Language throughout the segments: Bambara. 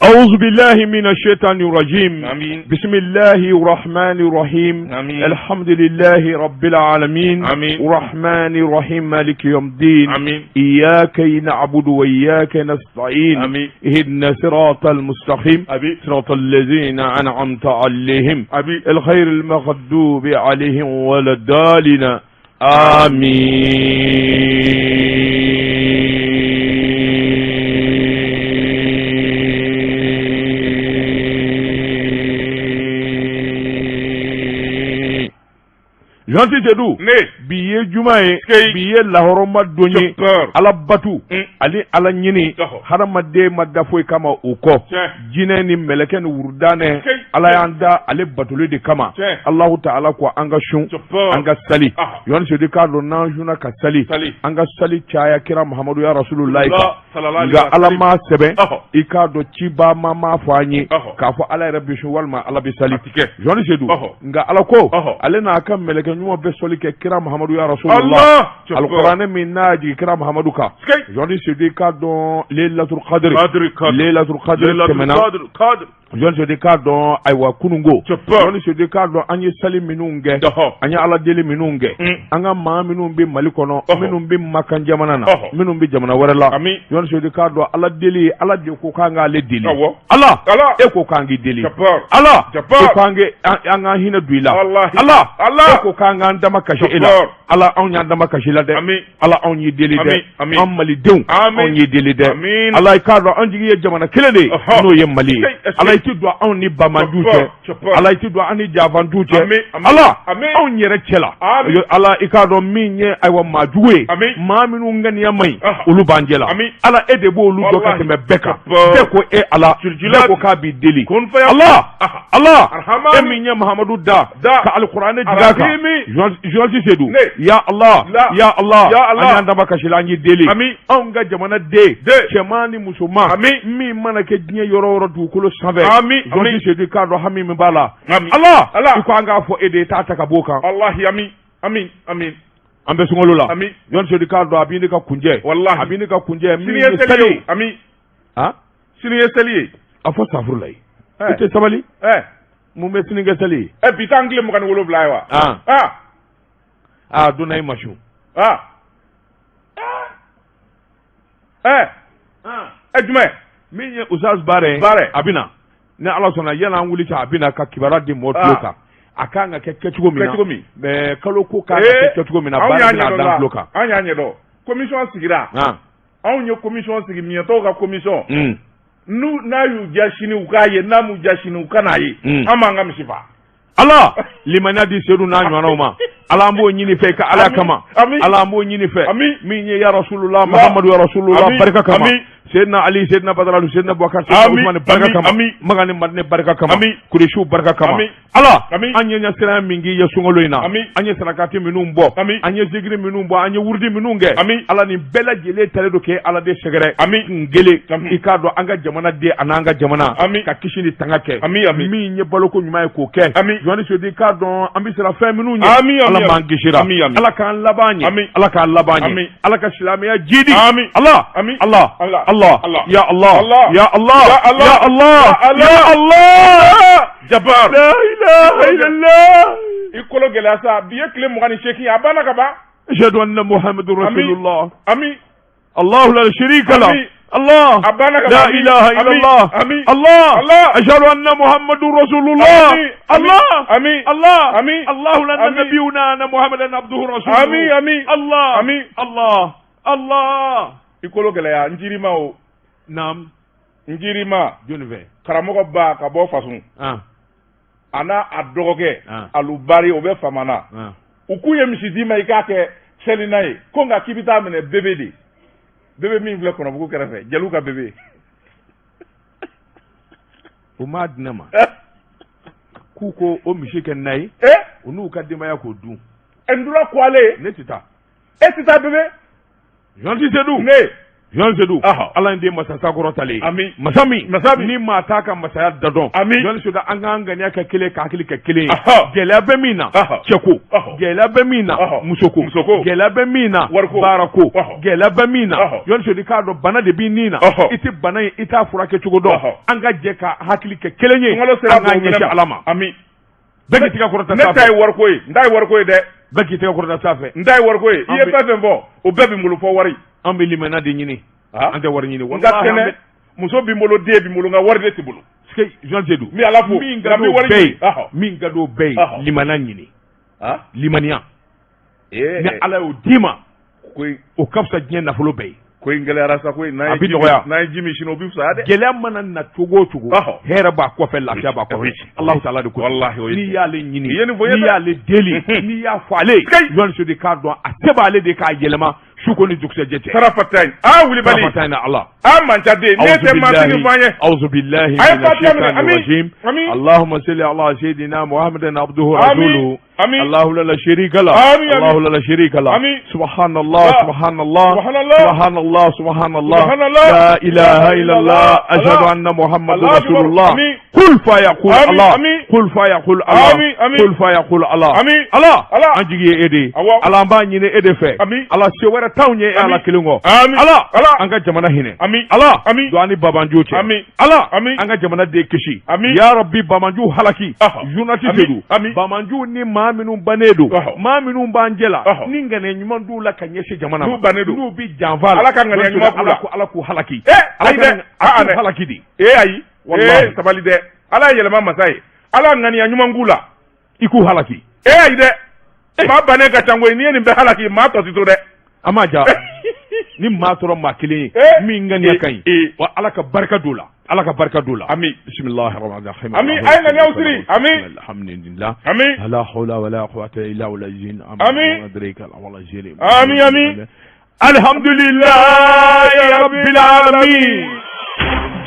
أعوذ بالله من الشيطان الرجيم. آمين. بسم الله الرحمن الرحيم. آمين. الحمد لله رب العالمين. آمين. الرحمن الرحيم، مالك يوم الدين. آمين. إياك نعبد وإياك نستعين. آمين. اهدنا صراط المستقيم. آمين. صراط الذين أنعمت عليهم. آمين. الخير المغضوب عليهم ولا الضالين، آمين. Journaliste Seydou, Ne. bi ye juma ye, Skeyi. bi ye lahɔrɔma don ye. Jabbar. Ala batu ani ala ɲini, hadamaden ma da foyi kama o kɔ. Jinɛ ni mɛlɛkɛ ni wurudanɛ, Skeyi. Ala y'an da ale batoli de kama. Alahu taala ko an ka sun, Jabbar. an ka sali. Aha. Journaliste Seydou, k'a dɔn n'an sunna ka sali, Sali. an ka sali caya kira Muhamadu ya Rasulullahi kan. Sallallahu alaihi Nka wa Ala sallam. m'a sɛbɛn, Ɔhɔ. i k'a dɔn ciba ma m'a fɔ an ye Ɔhɔ. k'a fɔ Ala yɛrɛ bɛ sun walima Ala bɛ sali. A ti kɛ. Journaliste Seydou, Ɔhɔ. nka Ala ko Ɔhɔ. ale n'a ka mɛlɛkɛ ɲuman bɛ sɔli kɛ kira Muhamadu ya Rasulullah. Allah. Jabbar. Alikuranɛ min n'a y'a jigin kira Muhamadu kan. Skeyi. Journaliste Seydou, i k'a dɔn Laylatul Qadr, Qadr, Qadr. Laylatul Qadr Laylatul tɛmɛna. Qadr, Qadr. Journaliste Seydou, k'a dɔn ayiwa kunungo. Jabbar. Journaliste Seydou, k'a dɔn an ye sali minnu kɛ, Ɔhɔ. an ye Ala deli minnu kɛ, an ka maa minnu bɛ Mali kɔnɔ, Ɔhɔ. minnu bɛ Makan jamana na, Ɔhɔ. minnu bɛ jamana wɛrɛ la. Ami. Journaliste Seydou, k'a dɔn Ala deli, Ala de ko k'an k'ale deli. Awɔ. Ala, Ala. e ko k'an k'i deli. Jabbar. Ala, Jabbar. e ko an k'e- an an k'an hinɛ don i la. Wallahi. Ala, Ala. e ko k'an k'an dama kasi e la. Jabbar. Ala, anw y'an dama kasi la dɛ. Ami. Ala, anw y'i deli dɛ. Ami, ami. An Malidenw, Ami. anw y'i deli dɛ. Amin. Ala, i k'a dɔn an jigi ye jamana kelen de ye, Ɔhɔ. n'o ye Mali ye. Skeyi, skeyi. Ala, i ti don anw ni bamandiw cɛ. Jabbar, Jabbar. Ala, i ti don an ni jafantiw cɛ. Ami, ami. Ala, Ami. anw yɛrɛ cɛ la. Ami. Ala, i k'a dɔn min ye ayiwa maa jugu ye, Ami. maa minnu ŋaniya man ɲi, Ɔhɔ. olu b'an cɛ la. Ami. Ala, e de b'olu dɔn ka Wallahi. tɛmɛ bɛɛ kan. Jabbar. Bɛɛ ko e Ala, Jurujula. bɛɛ ko k'a b'i deli. Kun faya. Ala, Aha. Ala, Arhamani. e min ye Mahamadu da Da. ka alikuranɛ jigin a kan. Arahimi. Journaliste Seydou, Ne. ya Allah, La. ya Allah, Ya Allah. an y'an dama kasi la, an y'i deli. Ami. Anw ka jamana den, Den. cɛman ni musoman, Ami. min mana kɛ diɲɛ yɔrɔ o yɔrɔ dugukolo sanfɛ, Ami, ami. Journaliste Seydou, k'a dɔn hami min b'a la. Ami. Ala, Ala. i ko an k'a fɔ e de ye, t'a ta ka b'o kan. Wallahi, ami. Ami, ami. An bɛ sunkalo la. Ami. Journaliste Seydou, k'a dɔn a b'i ne ka kunjɛ. Wallahi. A b'i ne ka kunjɛ min Sini ye ye seli sali ye. ye. Ami. Han? Sini ye seli ye. A fɔ safurulayi. Eh. I tɛ sabali. Eh. Mun bɛ sini kɛ seli ye? Eh, bi t'an tile 27 ye wa? Ah. Ah. Ah, donna i ma su. Ah. Eh. Eh, jumɛn? Min ye Usaz Bare ye, Bare. a bɛ na ni Ala sɔnna, yanni an wuli cɛ, a bɛ na ka kibaruya di mɔgɔw tulo Ah. kan. A kan ka kɛ kɛcogo min na, Kɛcogo min. Mais kalo ko kan ka kɛ kɛcogo min na, Anw baara y'a bɛna ɲɛdɔn d'an la. tulo kan. An y'a ɲɛdɔn. Commission sigira. Ah. Anw ye commission sigi, miɲɛtɔw ka commission. N'u n'a y'u diya sini, u k'a ye, n'a m'u diya sini, u kan'a ye. An b'an ka misi faa. Ala limaniya di Seydou n'a ɲɔgɔnnaw ma. Ala, an b'o ɲini fɛ i ka Ala Ami. kama. Ami. Ala, an b'o ɲini fɛ. Ami. Min ye ya Rasulullah Muhammadu ya Rasulullah Ami. barika kama. Ami. Seydina Ali, Seydina Badara, Seydina Boubacar, Seydina Ami. Ousmane barika Ami. kama. Ami. Makan ni Madinɛ barika kama. Ami. Kuresiw barika kama. Ami. Ala, Ami. an ye ɲɛsiranya min k'i ye sunkalo in na. Ami. An ye sarakati minnu bɔ. Ami. An ye zikiri minnu bɔ, an ye wurudi minnu kɛ. Ami. Ala, nin bɛɛ lajɛlen talen don k'e Ala de sɛgɛrɛ. Ami. Kun kelen. Ami. I k'a dɔn an ka jamana den an'an ka jamana. Ami. Ka kisi ni tanga kɛ. Ami, ami. Min ye baloko ɲuman ye k'o kɛ. Ami. Journaliste Seydou, k'a dɔn an bɛ siran fɛn minnu ɲɛ. Ami, ami, Ala ami. m'an kisira. Ami, ami. Ala k'an laban ɲɛ. Ami. Ala k'an laban ɲɛ. Ami. Ala ka silamɛya jidi. Ami. Ala. Ami. Ala. Allah. Allah. Allah. Ya Allah. Allah. Ya Allah. Ya Allah. Ya Allah. Ya Allah. Ya Allah. Jabbar. La ilaha illallah. I kolo gɛlɛya sa, bi ye tile 28 ye, a banna ka ban. Ashhadu anna Muhammadur Ami. Rasulullah. Ami. الله لا شريك له. آمين. الله. أبانا كما لا آمين. إله إلا آمين. الله. آمين. الله. الله. أشهد أن محمد رسول الله. آمين. الله. آمين. الله. آمين. الله لنا آمين. نبينا أن محمدا عبده ورسوله. آمين. آمين. الله. آمين. الله. الله. I kolo gɛlɛya, n jirima o. نعم. N jirima. Jɔnni fɛ? Karamɔgɔ ba ka bɔ Fasun. Ah. A n'a a dɔgɔkɛ. Ah. Alubari, o bɛ Famana. Ah. U k'u ye misi d'i ma i k'a kɛ selina ye, ko nka k'i bɛ taa minɛ bebe de, bebe min filɛ Kɔnɔbugu kɛrɛfɛ, jeliw ka bebe. O m'a di ne ma k'u ko o misi kɛ na ye, Eh. u n'u ka denbaya k'o dun. Ndula ko ale. Ne tɛ taa. E tɛ taa bebe? Journaliste Seydou, Ne. Jean Seydou Ahɔ. Ala in den masa sankɔrɔtalen Ami. masa min Masa min. ni maa t'a ka masaya da dɔn Ami. Jean Seydou an k'an ŋaniya kɛ kelen ka hakili kɛ kelen ye Ahɔ. gɛlɛya bɛ min na Ahɔ. cɛko Ahɔ. gɛlɛya bɛ min na Ahɔ. musoko Musoko. gɛlɛya bɛ min na Wariko. baarako Ahɔ. gɛlɛya bɛ min na Ahɔ. Jean Seydou k'a dɔn bana de b'i nin na Ahɔ. i tɛ bana in i t'a furakɛ cogo dɔn Ahɔ. an ka jɛ ka hakili kɛ kelen ye Sunkalo sera an k'an b'o minɛ ɲɛsin ma. Ala ma Ami. bɛɛ k'i tɛgɛ kɔrɔta Ne ta sanfɛ ye wariko ye n ta ye wariko ye dɛ bɛɛ k'i tɛgɛ kɔrɔta sanfɛ n ta ye wariko ye i An ye bɛ- fɛn fɛn fɔ o bɛɛ bɛ n bolo fɔ wari an bɛ limaniya de ɲini Ah. an tɛ wari ɲini n ka Walahi, an kɛnɛ bɛ- muso bɛ n bolo den bɛ n bolo n ka wari de tɛ bolo Parce que Jean Seydou N bɛ Ala fo min ka nka n bɛ d'o wari bɛɛ ɲini. ye Ahɔ. min ka d'o bɛɛ ye Ahɔ. limaniya ɲini Ah. limaniya Ee, ni Ala y'o d'i ma ko in o ka fisa diɲɛ nafolo bɛɛ ye ko in gɛlɛyara sa koyi n'an A ye bi ji min nɔgɔya. n'an ye ji min sini o bɛ fisaya dɛ gɛlɛya mana na cogo o cogo Ɔhɔ. hɛrɛ b'a kɔfɛ lafiya b'a kɔfɛ Oui. Alahu taala de ko Walahi, o ye n'i tiɲɛ. y'ale ɲini I ye nin fɔ n ye n'i dɛ. y'ale deli n'i y'a fɔ ale Kai. Jean Seydou k'a dɔn a se b'ale de k'a yɛlɛma su ko ni dugusɛjɛ cɛ Sarafata in aa wulibali Sarafata in na Ala aa mancaden ne tɛ maa sigi fɔ an ye أعوذ بالله A ye من Fatiha minɛ. الشيطان Ami. الرجيم Ami. اللهم صل على سيدنا محمد عبده Ami. ورسوله Ami. الله لا شريك له Ami, ami. الله لا شريك له Ami. سبحان الله لا. سبحان الله سبحان الله. سبحان الله سبحان الله سبحان الله. لا إله إلا الله أشهد الله. أن محمد الله رسول أكبر. الله Ami. قل فيقول Ami, الله ami. قل فيقول الله Ami, ami. قل فيقول الله Ami. الله Allah. an jigi ye e de ye Awɔ. Ala an b'a ɲini e de fɛ Ami. Ala se wɛrɛ t'anw ye e Ami. Ala kelen kɔ Ami. Ala Ala. an ka jamana hinɛ Ami. Ala Ami. don an ni babanjuw cɛ Ami. Ala Ami. an ka jamana den kisi Ami. ya Rabbi bamanjuw halaki Ɔhɔ. journaliste Ami. don Ami. bamanjuw ni maa minnu bannen don Ɔhɔ. maa minnu b'an jɛ la Ɔhɔ. ni ŋaniya ɲuman t'u la ka ɲɛsin jamana ma N'u bannen don. n'u bi janfa la Ala ka ŋaniya ɲuman k'u la. Ala ko Ala k'u halaki Eh, Ala ayi ka dɛ. a Aa k'u dɛ. halaki de ee ayi Walahi. ee sabali dɛ ala ye yɛlɛma masa ye ala ŋaniya ɲuman k'u la i k'u halaki ee ayi dɛ maa bannen ka ca koyi n'i ye nin bɛɛ halaki maa tɔ ti to dɛ an m'a ja ni maa tora maa kelen ye Eh. min ŋaniya ka ɲi Eh. wa Ala ka barika don o la Ala ka barika don o la Ami. bisimilahi rahmani rahim Ami, a ye ŋaniyaw siri. Ami. alhamdulillah ami لا حول ولا قوة إلا بالله آمين. آمين، آمين. الحمد لله رب العالمين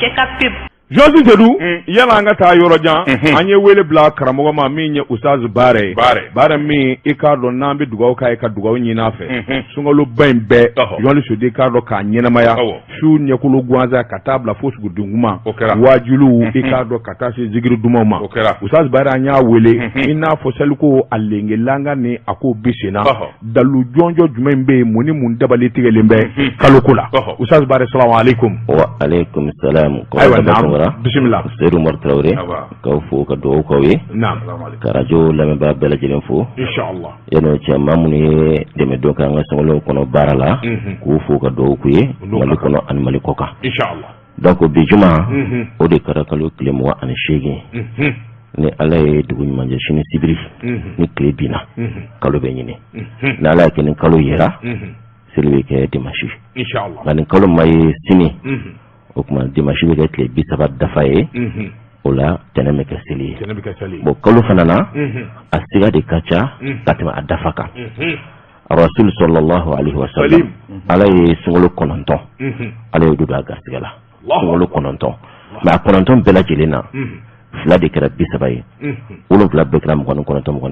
Cɛ ka pub Josi Sedu yala an ka taa yɔrɔ jan an ye wele bila karamɔgɔ ma min ye Ustaz Baare ye Baare. Baare min i k'a dɔn n'an bɛ dugawu k'a ye ka dugawu ɲini a fɛ sunkaloba in bɛɛ Josi Sedu i k'a dɔn k'a ɲɛnamaya su ɲɛkolo gansan ka taa bila fo suguridunkuma O kɛra. wajuliw i k'a dɔn ka taa se zikiri dumanw ma O kɛra. Ustaz Baare an y'a wele i n'a fɔ seliko a lengelanga ni a ko bi senna dalu jɔnjɔn jumɛn bɛ yen mun ni mun dabali tigɛlen bɛ kaloko la Ustaz Baare salamu aleykum wa aleykum salam ayiwa naam bisimila Seydou Umar Tarawele k'aw fo ka dugawu k'aw ye naam ka radio lamɛnbaa bɛɛ lajɛlen fo inshallah yan'o cɛ maa minnu ye dɛmɛ don kɛ an ka sunkalo kɔnɔ baara la k'u fo ka dugawu k'u ye Mali kɔnɔ ani Mali kɔ kan inshallah donc bi juma o de kɛra kalo tile 28 ni Ala ye dugu ɲuman jɛ sini sibiri ni tile binna kalo bɛ ɲini ni Ala y'a kɛ ni kalo yera seli bɛ kɛ dimanche inshallah nka ni kalo ma ye sini o tuma dimanche bɛ kɛ tile 30 dafa ye o la tɛnɛn bɛ kɛ seli ye tɛnɛn bɛ kɛ seli ye bon kalo fana na a siga de ka ca ka tɛmɛ a dafa kan rasul sallallahu alaihi wa sallam Ala ye sunkalo 9 Ala y'o don a garisɛgɛ la sunkalo 9 mais a 9 bɛɛ lajɛlen na 2 de kɛra 30 ye 7 bɛɛ kɛra 29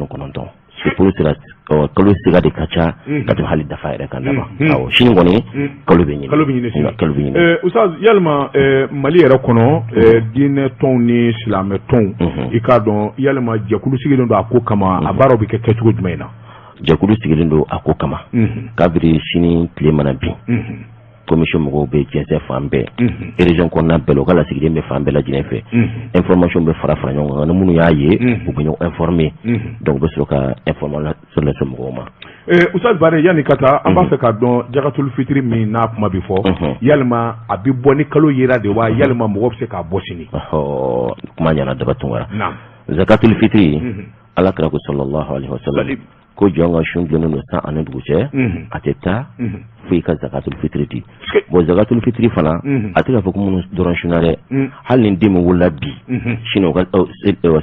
29 c'est pour cela kalo siga de ka ca ka tɛmɛ hali dafa yɛrɛ kan dama awɔ sini kɔni kalo bɛ ɲini kalo bɛ ɲini sini kalo bɛ ɲini Ustaz yalima Mali yɛrɛ kɔnɔ diinɛ tɔnw ni silamɛ tɔnw i k'a dɔn yalima jɛkulu sigilen don a ko kama a baaraw bɛ kɛ kɛcogo jumɛn na jɛkulu sigilen don a ko kama kabiri sini tile mana bin commission mɔgɔw bɛ jɛnsɛn fan bɛɛ région kɔnɔna bɛɛ la u ka lasigiden bɛ fan bɛɛ lajɛlen fɛ information bɛ fara fara ɲɔgɔn kan ni minnu y'a ye u bɛ ɲɔgɔn informer donc u bɛ sɔrɔ ka information lase mɔgɔw ma Ustaz Bare yanni ka taa an b'a fɛ k'a dɔn jakatul fitiri min n'a kuma bɛ fɔ yalima a bɛ bɔ ni kalo yera de wa yalima mɔgɔ bɛ se k'a bɔ sini kuma ɲɛna Daba Tunkara zakatul fitiri Ala kira ko sallallahu alaihi wa sallam ko jɔn ka sun dulonnen don san ani dugu cɛ a tɛ taa fo i ka zakatul fitiri di bon zakatul fitiri fana a tɛ k'a fɔ ko minnu dɔrɔn sunna dɛ hali ni den min wolola bi sini o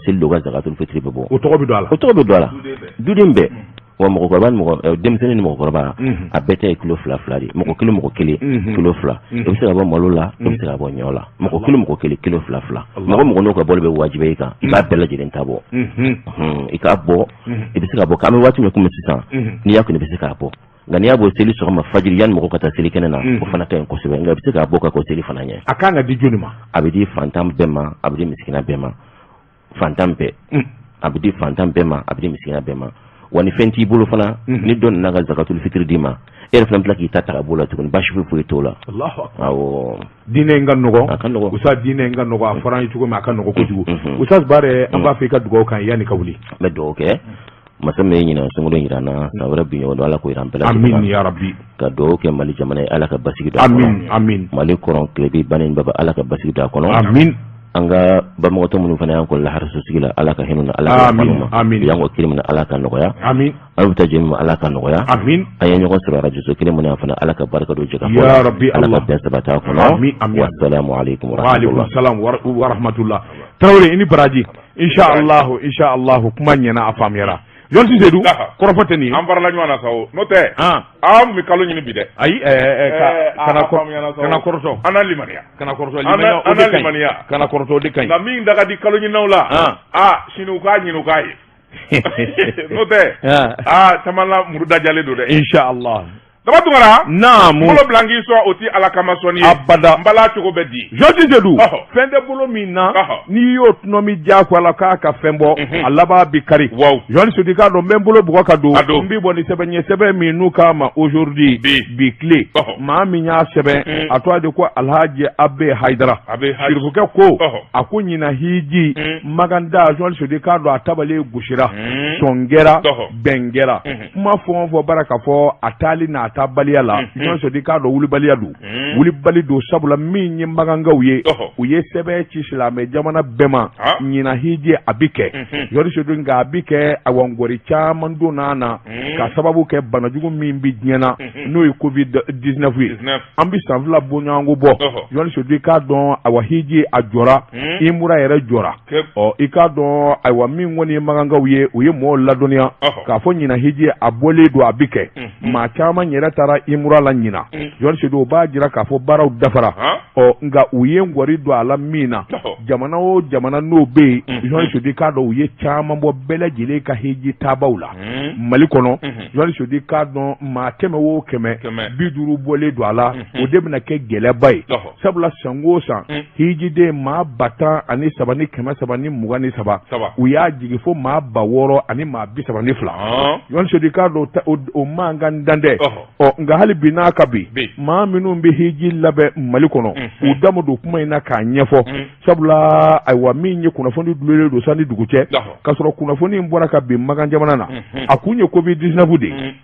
seli don u ka zakatul fitiri bɛ bɔ o tɔgɔ bɛ don a la o tɔgɔ bɛ don a la duden bɛɛ wa mɔgɔkɔrɔba ni mɔgɔ denmisɛnnin ni mɔgɔkɔrɔba a bɛɛ ta ye kilo 2 2 de mɔgɔ kelen mɔgɔ kelen kilo 2 i bɛ se ka bɔ malo la i bɛ se ka bɔ ɲɔ la mɔgɔ kelen mɔgɔ kelen kilo 2 2 mɔgɔ mɔgɔ n'o ka bɔli bɛ wajibiya i kan i b'a bɛɛ lajɛlen ta bɔ i k'a bɔ i bɛ se ka bɔ k'an bɛ waati min komi sisan n'i y'a kun i bɛ se k'a bɔ Nka n'i y'a bɔ seli sɔgɔma fajiri yanni mɔgɔ ka taa seli kɛnɛ na, o fana ka ɲi kosɛbɛ. Nka i bɛ se k'a bɔ ka kɔn seli fana ɲɛ. A kan ka di jɔni ma? A bɛ di fantan bɛɛ ma, a bɛ di misikina bɛɛ ma. Fantan bɛɛ, a bɛ di fantan bɛɛ ma, a bɛ di misikina bɛɛ ma. Wa ni fɛn t'i bolo fana, ni dɔ nana ka zakatul fitiri d'i ma, e yɛrɛ fana bɛ tila k'i ta ta ka b'o la tuguni, baasi foyi foyi t'o la. Awɔ. Diinɛ in ka nɔgɔn. A ka nɔgɔn. Ustaz, diinɛ in ka nɔgɔn, a fɔra an ye cogo min, a ka nɔgɔn kojugu. Ustaz Bare, an b'a fɛ i ka dugawu k'an ye yanni ka wuli. N bɛ dugawu kɛ masa min ye ɲinan sunkalo jira an na, san wɛrɛ bi ɲɔgɔn don, Ala k'o jira an bɛɛ lajɛlen na. Amin ya rabbi. Ka dugawu kɛ Mali jamana ye, Ala ka basigi don a kɔnɔ. Amin amin. Mali kɔrɔn tilebin bani baba, Ala ka basigi don a kɔnɔ. Amin. An ka banbagatɔ minnu fana y'an kɔn laharaso sigi la, Ala ka hinɛ u na, Ala ka yafa u ma. Amin. U y'an kɔn kiri min na, Ala ka nɔgɔya. Amin. An bɛ taa jɛ min ma, Ala ka nɔgɔya. Amin. An ye ɲɔgɔn sɔrɔ arajoso kelen min na fana, Ala ka barika don jɛkafɔ la. Ya rabbi. Ala ka bɛn sabati a kɔnɔ. Amin amin. Wasalamu aleykum wa rahmatulah. Wa aleykum salam wa rahmatulah. Tarawele, i ni baraji. Inshallah, inshallah, kuma ɲɛna, a faamuyara. Jɔn Sedu, kɔrɔfɔ tɛ nin ye. An farala ɲɔgɔn na sa o, n'o tɛ an bɛ kalo ɲini bi dɛ. Ayi, kana kana kɔrɔtɔ. An na limaniya. Kana kɔrɔtɔ. An na limaniya. Kana kɔrɔtɔ, o de ka ɲi. Nka min da ka di kalo ɲininaw la, aa, sini u k'a ɲini u k'a ye, n'o tɛ aa, caman la muru dajalen don dɛ. Inshallah. Daba Tunkara. Naamu. Bolo bila n k'i sɔn, o ti Ala kama sɔnni ye. Abada. N bala cogo bɛ di. Jɔsi Sedu. Fɛn tɛ bolo min na. N'i y'o tɔnɔmi diyagoya la k'a ka fɛn bɔ. A laban bi kari. Waw. Jɔsi Sedu, i k'a dɔn n bɛ n bolo bugɔ ka don. A don. N bɛ bɔ ni sɛbɛn ye, sɛbɛn min n'u k'a ma aujourd'hui. Bi. Bi tile. Maa min y'a sɛbɛn. A tɔgɔ de ko Alhaji Abe Hayidara. Abe Hayidara. Sirifukɛ ko. A ko ɲinan hiji. Maganda, Jɔsi Sedu, i k'a dɔn a tabale gosira. Sɔn kɛra. Bɛn kɛra. Kuma fɛn o fɛn bara ka fɔ a taali n'a taabaliya la, Jɔn Sedu, i k'a dɔn wulibaliya don, wulibali don, sabula min ye makankaw ye, u ye sɛbɛn ci silamɛ jamana bɛɛ ma, ɲinan hiji a bi kɛ, Jɔn Sedu, nka a bi kɛ, awa, ngɔri caman donna na ka sababu kɛ banajugu min bɛ diɲɛ na, n'o ye covid 19 ye. An bɛ san 2 bɔɲɔgɔnko bɔ, Jɔn Sedu, i k'a dɔn, awa, hiji a jɔra, imura yɛrɛ jɔra. Ɔ, i k'a dɔn, ayiwa, min kɔni ye makankaw ye, u ye mɔgɔw ladɔnniya k'a fɔ ɲinan hiji a bɔlen don, a bɛ kɛ. Maa caman yɛrɛ taara imura la ɲinan, Jɔn Sedu, o b'a jira k'a fɔ baaraw dafara. Ɔ, nka u ye ngɔri don a la min na, jamana o jamana n'o bɛ yen, Jɔn Sedu, i k'a dɔn u ye caman bɔ bɛɛ lajɛlen ka hiji taabaw la Mali kɔnɔ. Jɔn Sedu, i k'a dɔn maa 100 o 100, 50 bɔlen don a la, o de bɛna kɛ gɛlɛyaba ye, sabula san o san hijiden maa 13,323, u y'a jigin fo maa 6,032. Jɔn Sedu, i k'a dɔn o mankan dan tɛ. Ɔ, nka hali bi n'a ka bi, maa minnu bɛ hiji labɛn Mali kɔnɔ, u da ma don kuma in na k'a ɲɛfɔ, sabula, ayiwa, min ye kunnafoni dulonnen don san ni dugu cɛ, k'a sɔrɔ kunnafoni in bɔra ka bin Makan jamana na, a kun ye covid 19 de ye.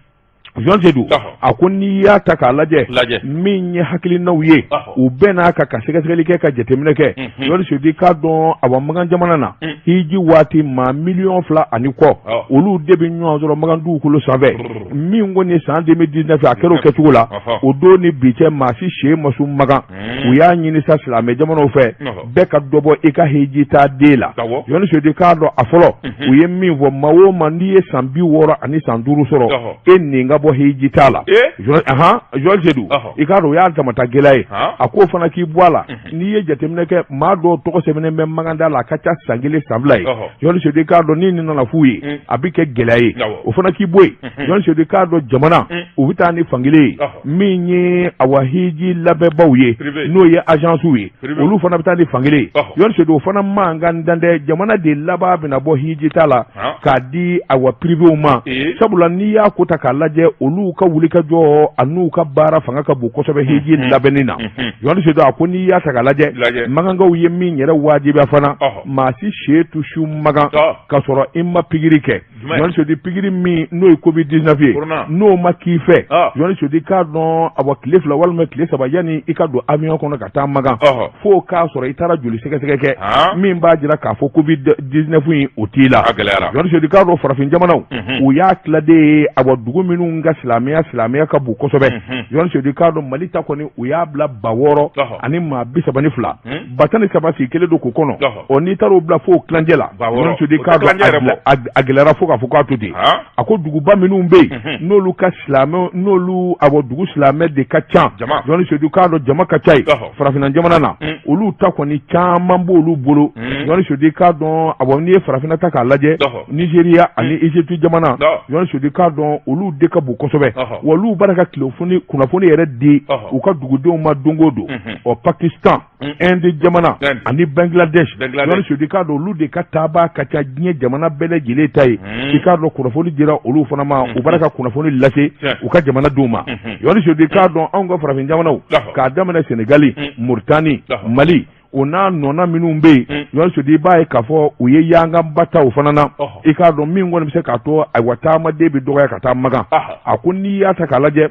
Jɔn Sedu, a ko n'i y'a ta k'a lajɛ, min ye hakilinaw ye, u bɛɛ n'a kan ka sɛgɛsɛgɛli kɛ, ka jateminɛ kɛ. Jɔn Sedu, i k'a dɔn, awa, Makan jamana na, hiji waati, maa miliyɔn 2 ani kɔ, olu de bɛ ɲɔgɔn sɔrɔ Makan dugukolo sanfɛ. Min kɔni ye san 2019, a kɛra o kɛcogo la, o don ni bi cɛ, maa si sen ma sun Makan. U y'a ɲini sa silamɛ jamanaw fɛ, bɛɛ ka dɔ bɔ i ka hiji taa den la. Jɔn Sedu, i k'a dɔn a fɔlɔ, u ye min fɔ, maa o maa n'i ye san 65 sɔrɔ, e nin ka bɔ hiji taa la. Jɔn Sedu, i k'a dɔn o y'a damata gɛlɛya ye. A k'o fana k'i bɔ a la, n'i ye jateminɛ kɛ, maa dɔw tɔgɔ sɛbɛnnen bɛ Makan da la, a ka ca san 1 san 2 ye. Jɔn Sedu, i k'a dɔn ni nin nana f'u ye, a bɛ kɛ gɛlɛya ye, o fana k'i bɔ yen. Jɔn Sedu, i k'a dɔn jamana u bɛ taa ni fankelen ye, min ye, awa, hiji labɛnbaw ye, n'o ye agencew ye, olu fana bɛ taa ni fankelen ye. Jɔn Sedu, o fana mankan dan tɛ. Jamana de laban bɛna bɔ hiji ta la k'a di, awa, privéw ma, sabula n'i y'a ko ta k'a lajɛ, olu ka wulikajɔ an'u ka baara fanga ka bon kosɛbɛ hiji labɛnni na. Jɔn Sedu, a ko n'i y'a ta k'a lajɛ, makankaw ye min yɛrɛ wajibiya fana, maa si sen tɛ sun Makan k'a sɔrɔ i ma pikiri kɛ. Jɔn Sedu, pikiri min n'o ye covid 19 ye, n'o ma k'i fɛ, Jɔn Sedu, k'a dɔn, awa, tile 2 walima tile 3 yanni i ka don avion kɔnɔ ka taa Makan, fo k'a sɔrɔ i taara joli sɛgɛsɛgɛ kɛ min b'a jira k'a fɔ covid 19 in o t'i la. Jɔn Sedu, k'a dɔn farafin jamanaw, u y'a tila de ye, awa, dugu minnu ka silamɛya ka bon kosɛbɛ. Jɔn Sedu, k'a dɔn Mali ta kɔni, u y'a bila 60,032, 13,000 sigi kelen don k'o kɔnɔ. Ɔ, n'i taara o bila fo tilancɛ la, Jɔn Sedu, k'a dɔn a gɛlɛyara fo k'a fɔ k'a to ten. A ko duguba minnu bɛ yen, n'olu ka silamɛ, n'olu, awɔ, dugu silamɛ de ka ca, Jɔn Sedu, k'a dɔn jama ka ca yen farafinna jamana na, olu ta kɔni caman b'olu bolo. Jɔnni Sodi k'a dɔn, awɔ, n'i ye farafinna ta k'a lajɛ, Nizeriya ani Egypte jamana, Jɔnni Sodi k'a dɔn, olu de ka bon kosɛbɛ, wa olu b'a ka tilefoni kunnafoni yɛrɛ di u ka dugudenw ma don o don. Ɔ, Pakistan, Inde jamana ani Bangladesh, Jɔnni Sodi k'a dɔn, olu de ka taabaa ka ca diɲɛ jamana bɛɛ lajɛlen ta ye. I k'a dɔn, kunnafoni dira olu fana ma, u b'a ka kunnafoni lase u ka jamanadenw ma. Jɔnni Sodi k'a dɔn, anw ka farafin jamanaw, k'a daminɛ Senegali, Mauritanie, Mali, o n'a nɔna minnu bɛ yen, Jɔnni Sodi, i b'a ye k'a fɔ u ye yanganba ta o fana na. I k'a dɔn, min kɔni bɛ se k'a to, ayiwa, taamaden bɛ dɔgɔya ka taa Makan. A ko n'i y'a ta k'a lajɛ,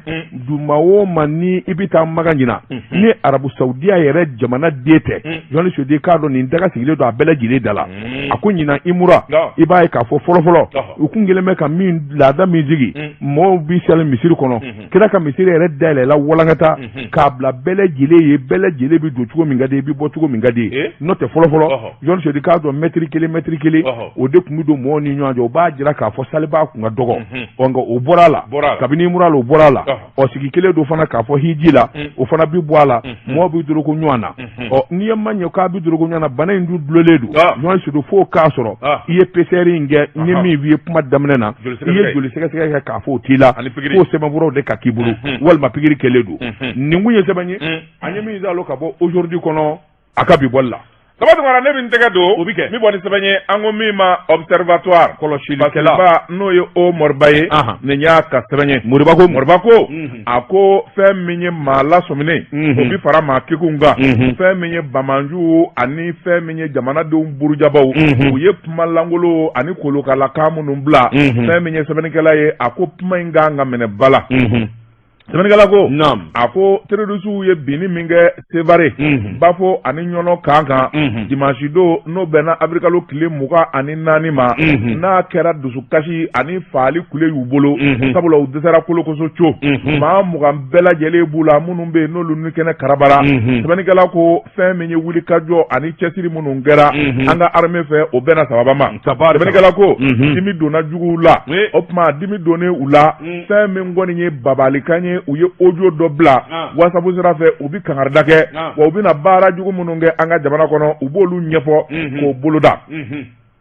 maa o maa ni i bɛ taa Makan ɲinan, ni Arabu Saudiya yɛrɛ jamana den tɛ, Jɔnni Sodi k'a dɔn, nin daga sigilen don a bɛɛ lajɛlen da la. A ko ɲinan imura, i b'a ye k'a fɔ fɔlɔfɔlɔ u kun kɛlen bɛ ka min laada min sigi, mɔgɔw bɛ sali misiri kɔnɔ. Kira ka misiri yɛrɛ dayɛlɛla walankata k'a bila bɛɛ lajɛlen ye, bɛɛ lajɛlen bɛ don cogo min ka di, i bɛ bɔ cogo min ka di. N'o tɛ, fɔlɔfɔlɔ, Jɔnni Sodi k'a dɔn, mɛtiri kelen, mɛtiri kelen, o de tun bɛ don mɔgɔw ni ɲɔgɔn cɛ. O b'a jira k'a fɔ salibaa kun ka dɔgɔ. Ɔ, nka o bɔra a la kabini imura la, o bɔra a la. Ɔ, sigi kelen don fana k'a fɔ hiji la, o fana bɛ bɔ a la, mɔgɔw bɛ dorogo ɲɔgɔn na. Ɔ, n'i ye ma ɲɛ k'a bɛ dorogo ɲɔgɔn na, bana in dun dulolen don, Jɔnni Sodi, f'o k'a sɔrɔ i ye PCR in kɛ. N ye min f'i ye kuma daminɛ na, i ye joli sɛgɛsɛgɛ kɛ k'a fɔ o t'i la, f'o sɛbɛnfuraw de ka k'i bolo, walima pikiri kɛlen don. Nin kun ye sɛbɛn ye an ye min zalo ka bɔ Aujourd'hui kɔnɔ a ka bi bɔli la. Saba Tunkara, ne bɛ n tɛgɛ don o bɛ kɛ min bɔ ni sɛbɛn ye, an ko min ma Observatoire, kɔlɔsilikɛla n'o ye o Moriba ye, nin y'a ka sɛbɛn ye. Moriba ko Moriba ko a ko fɛn min ye maa lasɔminen, o bɛ fara maa kekunw kan, fɛn min ye banbaanciw ani fɛn min ye jamanadenw burujabaw, u ye kuma lankolon ani kolokalakan minnu bila. Fɛn min ye sɛbɛnnikɛla ye, a ko kuma in kan ka minɛ ba la. Sɛbɛnnikɛla ko a ko terroristew ye binni min kɛ Sevare, Bafo ani Ɲɔnɔ kan kan dimanche don, n'o bɛnna avril tile 24 ma, n'a kɛra dusukasi ani faali kule y'u bolo, sabula u dɛsɛra kolokoso co, maa 20 bɛɛ lajɛlen b'u la minnu bɛ yen n'olu ni kɛnɛ karabara. Sɛbɛnnikɛla ko fɛn min ye wulikajɔ ani cɛsiri minnu kɛra an ka armée fɛ, o bɛnna sababa ma. Sɛbɛnnikɛla ko dimi donna juguw la. O tuma dimi donnen u la, fɛn min kɔni ye babalikan ye, u ye audio dɔ bila WhatsApp sira fɛ, u bɛ kangarida kɛ, wa u bɛna baara jugu minnu kɛ an ka jamana kɔnɔ, u b'olu ɲɛfɔ k'o boloda.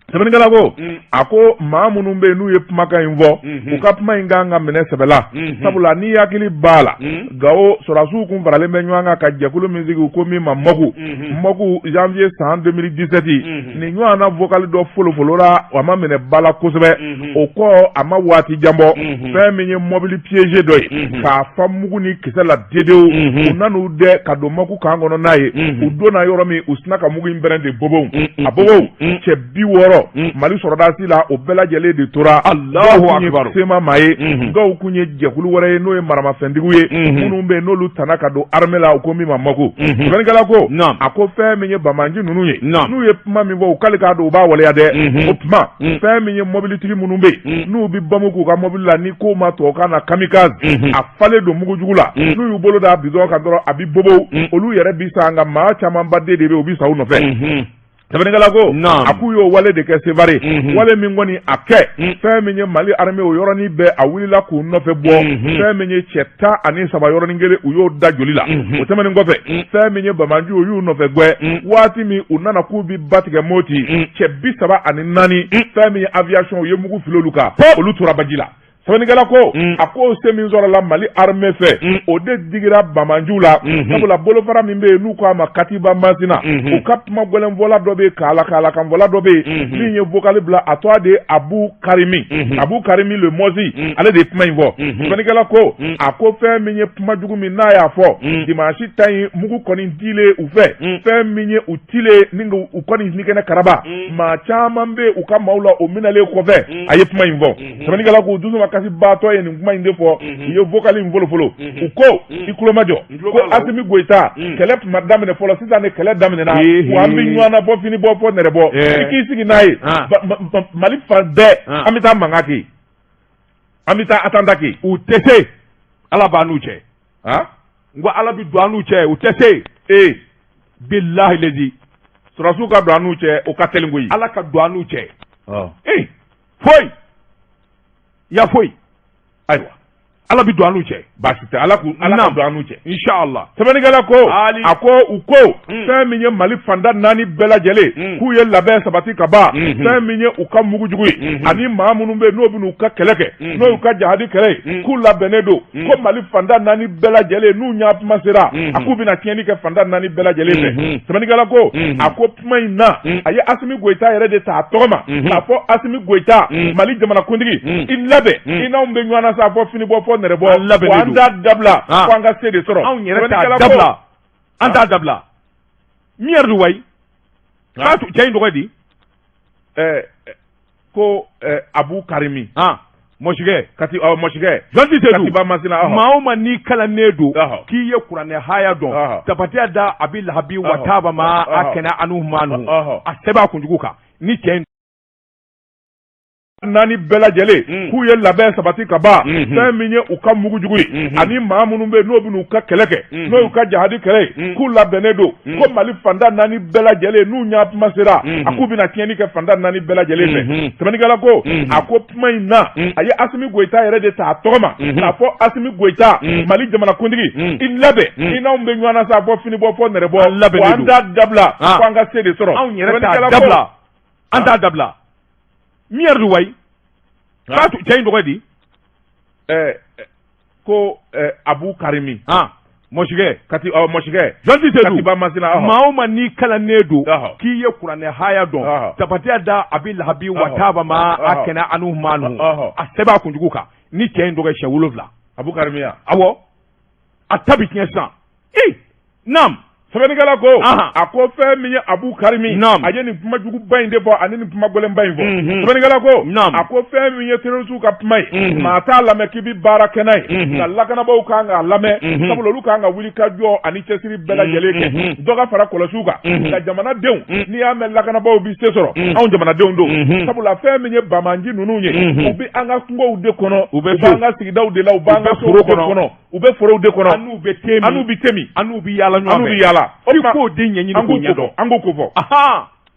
Sɛbɛnnikɛla ko a ko maa minnu bɛ yen n'u ye kumakan in fɔ, u ka kuma in kan ka minɛ sɛbɛ la, sabula n'i hakili b'a la, Gawo sɔrɔdasiw kun faralen bɛ ɲɔgɔn kan ka jɛkulu min sigi, u ko min ma MOC, MOC, janvier san 2017, nin ɲɔgɔn na vocal dɔ folofolora, a ma minɛ ba la kosɛbɛ. O kɔ, a ma waati jan bɔ, fɛn min ye mobili piégé dɔ ye k'a fa mugu ni kisɛ la dedewu, u nan'u dɛ ka don MOC camp kɔnɔ n'a ye. U donna yɔrɔ min, u sinna ka mugu in bɛrɛn de bobow a bobow. Cɛ 60 Mali sɔrɔdasi la, o bɛɛ lajɛlen de tora. Alahu akibaru. CMA maa ye, dɔw kun ye jɛkulu wɛrɛ ye n'o ye maramafɛntigiw ye, minnu bɛ yen n'olu tana ka don armée la, u ko min ma MOC. Sɛbɛnnikɛla ko a ko fɛn min ye banbaanci ninnu ye, n'u ye kuma min fɔ, u k'ale k'a dɔn u b'a waleya dɛ. O tuma, fɛn min ye mɔbilitigi minnu bɛ yen n'u bɛ bamu k'u ka mɔbili la, ni ko ma tubabukan na kamikaze, a falen don mugujugu la, n'u y'u bolo da bidɔn kan dɔrɔn, a bɛ bobo, olu yɛrɛ bɛ sa, nka maa camanba de bɛ yen, u bɛ sa u nɔfɛ. Sɛbɛnnikɛla ko a k'u y'o wale de kɛ Sevare, wale min kɔni a kɛ, fɛn min ye Mali armée, o yɔrɔnin bɛɛ a wulila k'u nɔfɛ bɔ. Fɛn min ye cɛ 13 yɔrɔnin kelen, u y'o da joli la. O tɛmɛnen kɔfɛ, fɛn min ye banbaanci, u y'u nɔfɛ gɛn. Waati min u nana k'u bɛ ba tigɛ Moti, cɛ 34, fɛn min ye aviation, u ye mugu fili olu kan, olu tora baji la. Sɛbɛnnikɛla ko a ko se min sɔrɔla Mali armée fɛ, o de digira banbaanciw la, sabula bolofara min bɛ yen n'u k'a ma Katiba Masina, u ka kuma gɛlɛnfɔla dɔ bɛ yen, k'ala k'alakanfɔla dɔ bɛ yen min ye vocal bila, a tɔgɔ de ye Abu Karimi, Abu Karimi le Mɔsi, ale de ye kuma in fɔ. Sɛbɛnnikɛla ko a ko fɛn min ye kuma jugu min n'a y'a fɔ dimanche ta in, mugu kɔni dilen u fɛ, fɛn min ye u tilen ni u kɔni ni kɛnɛ karaba, maa caman bɛ u ka maaw la, o minɛlen kɔfɛ a ye kuma in fɔ. Sɛbɛnnikɛla ko dusu ma kasi baatɔ ye nin kuma in de fɔ, u ye vocal in folofolo. U ko i tulomajɔ ko Asimi Goyita, kɛlɛ tun ma daminɛ fɔlɔ, sisan de kɛlɛ daminɛna, wa an bɛ ɲɔgɔn na bɔ fini bɔ fɔ nɛrɛ bɔ, i k'i sigi n'a ye Mali fan bɛɛ, an bɛ taa mankan kɛ, an bɛ taa attentat kɛ. U tɛ se, Ala b'an n'u cɛ. N ko Ala bɛ don an n'u cɛ, u tɛ se. Ee. Bilahi lezi. Sɔrɔdasiw ka don an n'u cɛ, o ka teli koyi. Ala ka don an n'u cɛ. Ee, foyi ya foyi. Ayiwa. Ala bɛ don an n'u cɛ. Baasi tɛ, Ala k'u Ala ka don an n'u cɛ. Inshallah. Sɛbɛnnikɛla ko, a ko u ko fɛn min ye Mali fanda naani bɛɛ lajɛlen k'u ye labɛn sabati ka ban, fɛn min ye u ka mugujugu ye ani maa minnu bɛ yen n'o bɛ n'u ka kɛlɛ kɛ, n'o y'u ka jahadi kɛlɛ ye, k'u labɛnnen don, ko Mali fanda naani bɛɛ lajɛlen n'u ɲɛ kuma sera, a k'u bɛna tiɲɛni kɛ fanda naani bɛɛ lajɛlen fɛ. Sɛbɛnnikɛla ko, a ko kuma in na, a ye Asimi Goyita yɛrɛ de ta a tɔgɔ ma k'a fɔ Asimi Goyita, Mali jamanakuntigi, i labɛn, i n'anw bɛ ɲɔgɔn na sa, fɔ fini bɔ fɔ nɛrɛ bɔ, wa an t'a dabila fo an ka se de sɔrɔ. Anw yɛrɛ t'a dabila, an t'a dabila. Min yɛrɛ don wayi, k'a cɛ in tɔgɔ di? Ko Abu Karimi. Mɔsikɛ. Kati ɔ mɔsikɛ. Jɔnti Sedu. Katiba Masina. Maa o maa n'i kalannen don, k'i ye kuranɛ haya dɔn, tabatiya da abi lahabi wa taba ma agna anhu maaluhu, a sɛbɛn a kunjugu kan ni cɛ in. Naani bɛɛ lajɛlen k'u ye labɛn sabati ka ban, fɛn min ye u ka mugujugu ye ani maa minnu bɛ yen n'o bɛ n'u ka kɛlɛ kɛ, n'o y'u ka jahadi kɛlɛ ye, k'u labɛnnen don, ko Mali fanda naani bɛɛ lajɛlen n'u ɲɛ kuma sera, a k'u bɛna tiɲɛni kɛ fanda naani bɛɛ lajɛlen fɛ. Sɛbɛnnikɛla ko, a ko kuma in na, a ye Asimi Goyita yɛrɛ de ta a tɔgɔ ma k'a fɔ Asimi Goyita, Mali jamanakuntigi, i labɛn, i n'anw bɛ ɲɔgɔn na sa, fɔ fini bɔ fɔ nɛrɛ bɔ, wa an t'a dabila fo an ka se de sɔrɔ. Anw yɛrɛ t'a dabila, an t'a dabila. Min yɛrɛ don wayi, k'a cɛ in tɔgɔ di? Ko Abu Karimi. Mɔsikɛ. Kati ɔ mɔsikɛ. Jɔnti Sedu. Katiba Masina. Maa o maa n'i kalannen don, k'i ye kuranɛ haya dɔn, tabatiya da abi lahabi wa taba ma agna anhu maaluhu, a sɛbɛn a kunjugu kan ni cɛ in tɔgɔ siɲɛ 7. Abu Karimi ya. Awɔ, a ta bi tiɲɛ sisan. Ee naam. Sɛbɛnnikɛla ko, a ko fɛn min ye Abu Karimi, a ye nin kuma juguba in de fɔ ani nin kuma gɛlɛnba in fɔ. Sɛbɛnnikɛla ko, a ko fɛn min ye terroristew ka kuma ye, maa t'a lamɛn k'i bɛ baara kɛ n'a ye, nka lakanabaaw kan k'a lamɛn, sabula olu kan ka wuli ka jɔ ani cɛsiri bɛɛ lajɛlen kɛ, dɔ ka fara kɔlɔsiw kan, nka jamanadenw, n'i y'a mɛn lakanabaaw bɛ se sɔrɔ, anw jamanadenw don, sabula fɛn min ye banbaanci ninnu ye, u bɛ an ka kungow de kɔnɔ, u bɛ an ka sigidaw de la, u b'an ka foro kɔnɔ. U bɛ forow de kɔnɔ, an n'u bɛ te min, an n'u bɛ te min, an n'u bɛ yaala ɲɔgɔn fɛ, an n'u bɛ yaala. F'i k'o de ɲɛɲini k'o ɲɛdɔn. An k'o ko fɔ.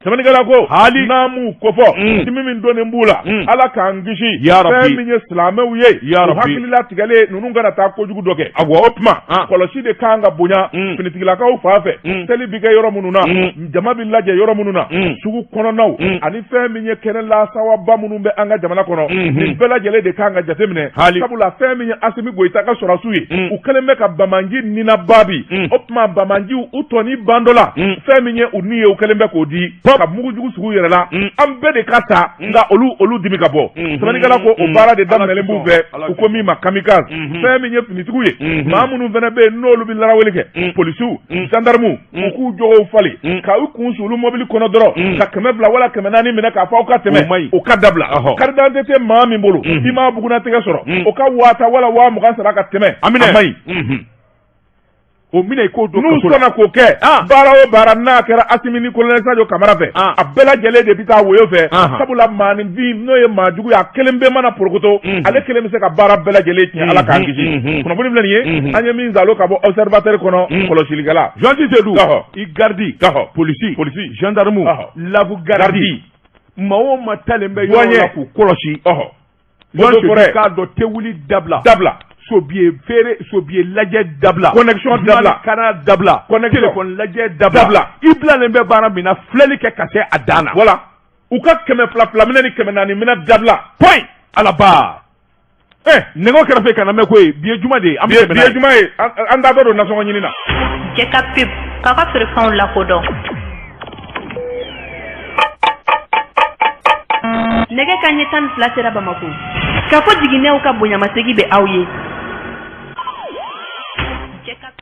Sɛbɛnnikɛla ko, hali n'an m'u kofɔ, dimi min donnen b'u la, Ala k'an kisi. Ya Rabbi. Fɛn min ye silamɛw ye, Ya u Rabbi. hakililatigɛlen ninnu kana taa kojugu dɔ kɛ. Awɔ. O tuma, kɔlɔsi de kan ka bonya finitigilakaw fan fɛ, seli bɛ kɛ yɔrɔ minnu na, jama bɛ lajɛ yɔrɔ minnu na, sugu kɔnɔnaw ani fɛn min ye kɛnɛ lasawaba minnu bɛ an ka jamana kɔnɔ, nin bɛɛ lajɛlen de kan ka jateminɛ. Hali. Sabula fɛn min ye Asimi Goyita ka sɔrɔdasiw ye, u kɛlen bɛ ka banbaanci ninaba bi. O tuma banbaanciw u tɔni bandɔ la, fɛn min ye u ni ye, u kɛlen bɛ k'o di ka mugujugu sugu yɛrɛ la. An bɛɛ de ka sa, nka olu dimi ka bɔ. Sɛbɛnnikɛla ko o baara de daminɛlen b'u fɛ, u ko min ma kamikaze. Fɛn min ye finitigiw ye, maa minnu fana bɛ yen n'olu bɛ laraweli kɛ, polisiw, gendarmew, u k'u jogow falen, ka u kun sulu mobili kɔnɔ dɔrɔn ka 200 wala 400 minɛ k'a fɔ aw ka tɛmɛ, o ka dabila. Carte d'identité tɛ maa min bolo, i m'a bugunnatigɛ sɔrɔ, o ka 5000 wala 20.000 sara ka tɛmɛ, a man ɲi. O minɛ i k'o don N'u kaso la. sɔnna k'o kɛ, baara o baara n'a kɛra Asimi ni colonel Sadio Kamara fɛ, a bɛɛ lajɛlen de bɛ taa woyo fɛ, sabula maaninfin n'o ye maa jugu ye, a kelen bɛɛ mana porokoto, ale kelen bɛ se ka baara bɛɛ lajɛlen tiɲɛ. Ala k'an kisi. Kunnafoni filɛ nin ye, an ye min zalo ka bɔ Observateur kɔnɔ, kɔlɔsilikɛla Journaliste Seydou, i garde, polisi, polisi, gendarme, lave garde, maa o maa talen bɛ yɔrɔ la k'u kɔlɔsi, Journaliste k'a dɔn tewuli dabila, dabila, sobiye feere, sobiye lajɛ dabila, connexion dabila, kana dabila, connexion, téléphone lajɛ dabila, i bilalen bɛ baara min na, filɛli kɛ ka se a dan na. Voilà, u ka 200 200 minɛ ni 400 minɛ dabila. Point alaba. Nɛgɛ kɛrɛfɛ kana mɛn koyi, bi ye juma de ye. An bɛ bi ye juma ye, an taatɔ don nasɔngɔ ɲini na. Jɛ ka pub k'a ka feerefɛnw lakodɔn. Nɛgɛ kanɲɛ 12 sera Bamakɔ. K'a fɔ jiginɛw ka bonyamasegin bɛ aw ye.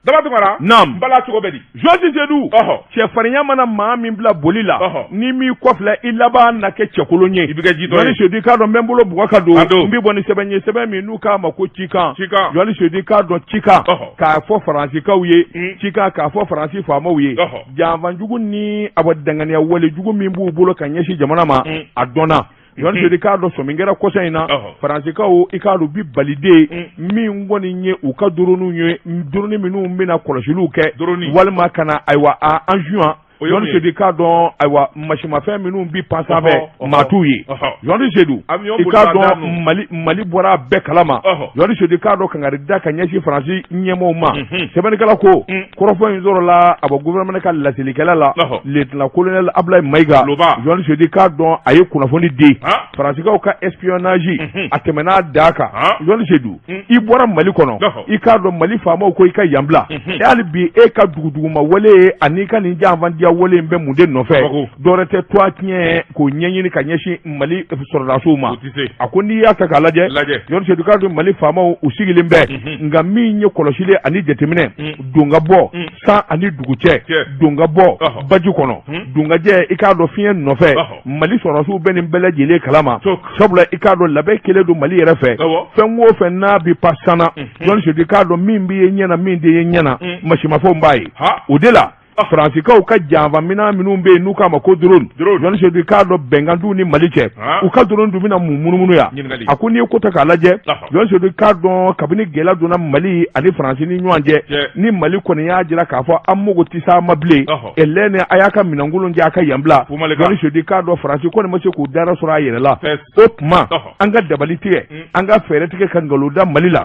Daba Tunkara. Naam. Bala cogo bɛ di? Journaliste Seydou. Cɛfarinya mana maa min bila boli la, n'i m'i kɔfilɛ, i laban na kɛ cɛkolon ye. I bɛ kɛ jitɔ ye. Journaliste Seydou, i k'a dɔn n bɛ n bolo bugɔ ka don. N bɛ bɔ ni sɛbɛn ye, sɛbɛn min n'u k'a ma ko cikan. Cikan. Journaliste Seydou, i k'a dɔn cikan. K'a fɔ Faransikaw ye. Cikan k'a fɔ Faransi faamaw ye. Janfanjugu ni a bɔ danganiya walejugu min b'u bolo ka ɲɛsin jamana ma, a dɔnna. Journaliste Seydou, i k'a dɔn sɔmi kɛra kɔsa in na, Faransikaw, i k'a dɔn bi balide min kɔni ye u ka drone ye, drone minnu bɛna kɔlɔsiliw kɛ, walima ka na ayiwa en juin Jɔnni Sedu i k'a dɔn ayiwa masimafɛn minnu bi pan sanfɛ maa t'u ye. Jɔnni Sedu i k'a dɔn Mali Mali bɔra a bɛɛ kalama. Jɔnni Sedu i k'a dɔn kangari da ka ɲɛsin Faransi ɲɛmaaw ma. Sɛbɛnnikɛla ko kɔrɔfɔ in sɔrɔla a bɔ gouvernement ka laselikɛla la lieutenant colonel Abulayi Mayiga. Jɔnni Sedu i k'a dɔn a ye kunnafoni di Faransikaw ka espionnage a tɛmɛna a dan kan. Jɔnni Sedu i bɔra Mali kɔnɔ i k'a dɔn Mali faamaw ko i ka yan bila e hali bi e ka duguduguma wale ani ka nin janfandiya wale in bɛ mun de nɔfɛ? Dɔwɛrɛ tɛ tɔgɔ tiɲɛ k'o ɲɛɲini ka ɲɛsin Mali sɔrɔdasiw ma. A ko n'i y'a ta k'a lajɛ, Jɔnni Sedu k'a dɔn Mali faamaw u sigilen bɛ, nka min ye kɔlɔsili ani jateminɛ don ka bɔ san ani dugu cɛ, don ka bɔ baji kɔnɔ, don ka jɛ i k'a dɔn fiɲɛ nɔfɛ, Mali sɔrɔdasiw bɛ nin bɛɛ lajɛlen kalama, sabula i k'a dɔn labɛn kɛlen don Mali yɛrɛ fɛ, fɛn o fɛn n'a bɛ pan sanna, Jɔnni Sedu i k'a dɔn min bɛ ye ɲɛ na, min tɛ ye ɲɛ na, masimafɛnw b'a ye. O de la Faransikaw ka janfaminɛn minnu bɛ yen n'u k'a ma ko drone, Jɔnni Sedu i k'a dɔn bɛnkan t'u ni Mali cɛ, u ka drone dun bɛna mun munumunu yan? A ko n'i ye ko ta k'a lajɛ, Jɔnni Sedu i k'a dɔn kabini gɛlɛya donna Mali ani Faransi ni ɲɔgɔn cɛ, ni Mali kɔni y'a jira k'a fɔ an mago tɛ s'a ma bilen, ɛlɛnɛ a y'a ka minɛnkolon jɛ a ka yan bila. Jɔnni Sedu i k'a dɔn Faransi kɔni ma se k'u dara sɔrɔ a yɛrɛ la. O tuma an ka dabali tigɛ, an ka fɛɛrɛ tigɛ ka nkalon da Mali la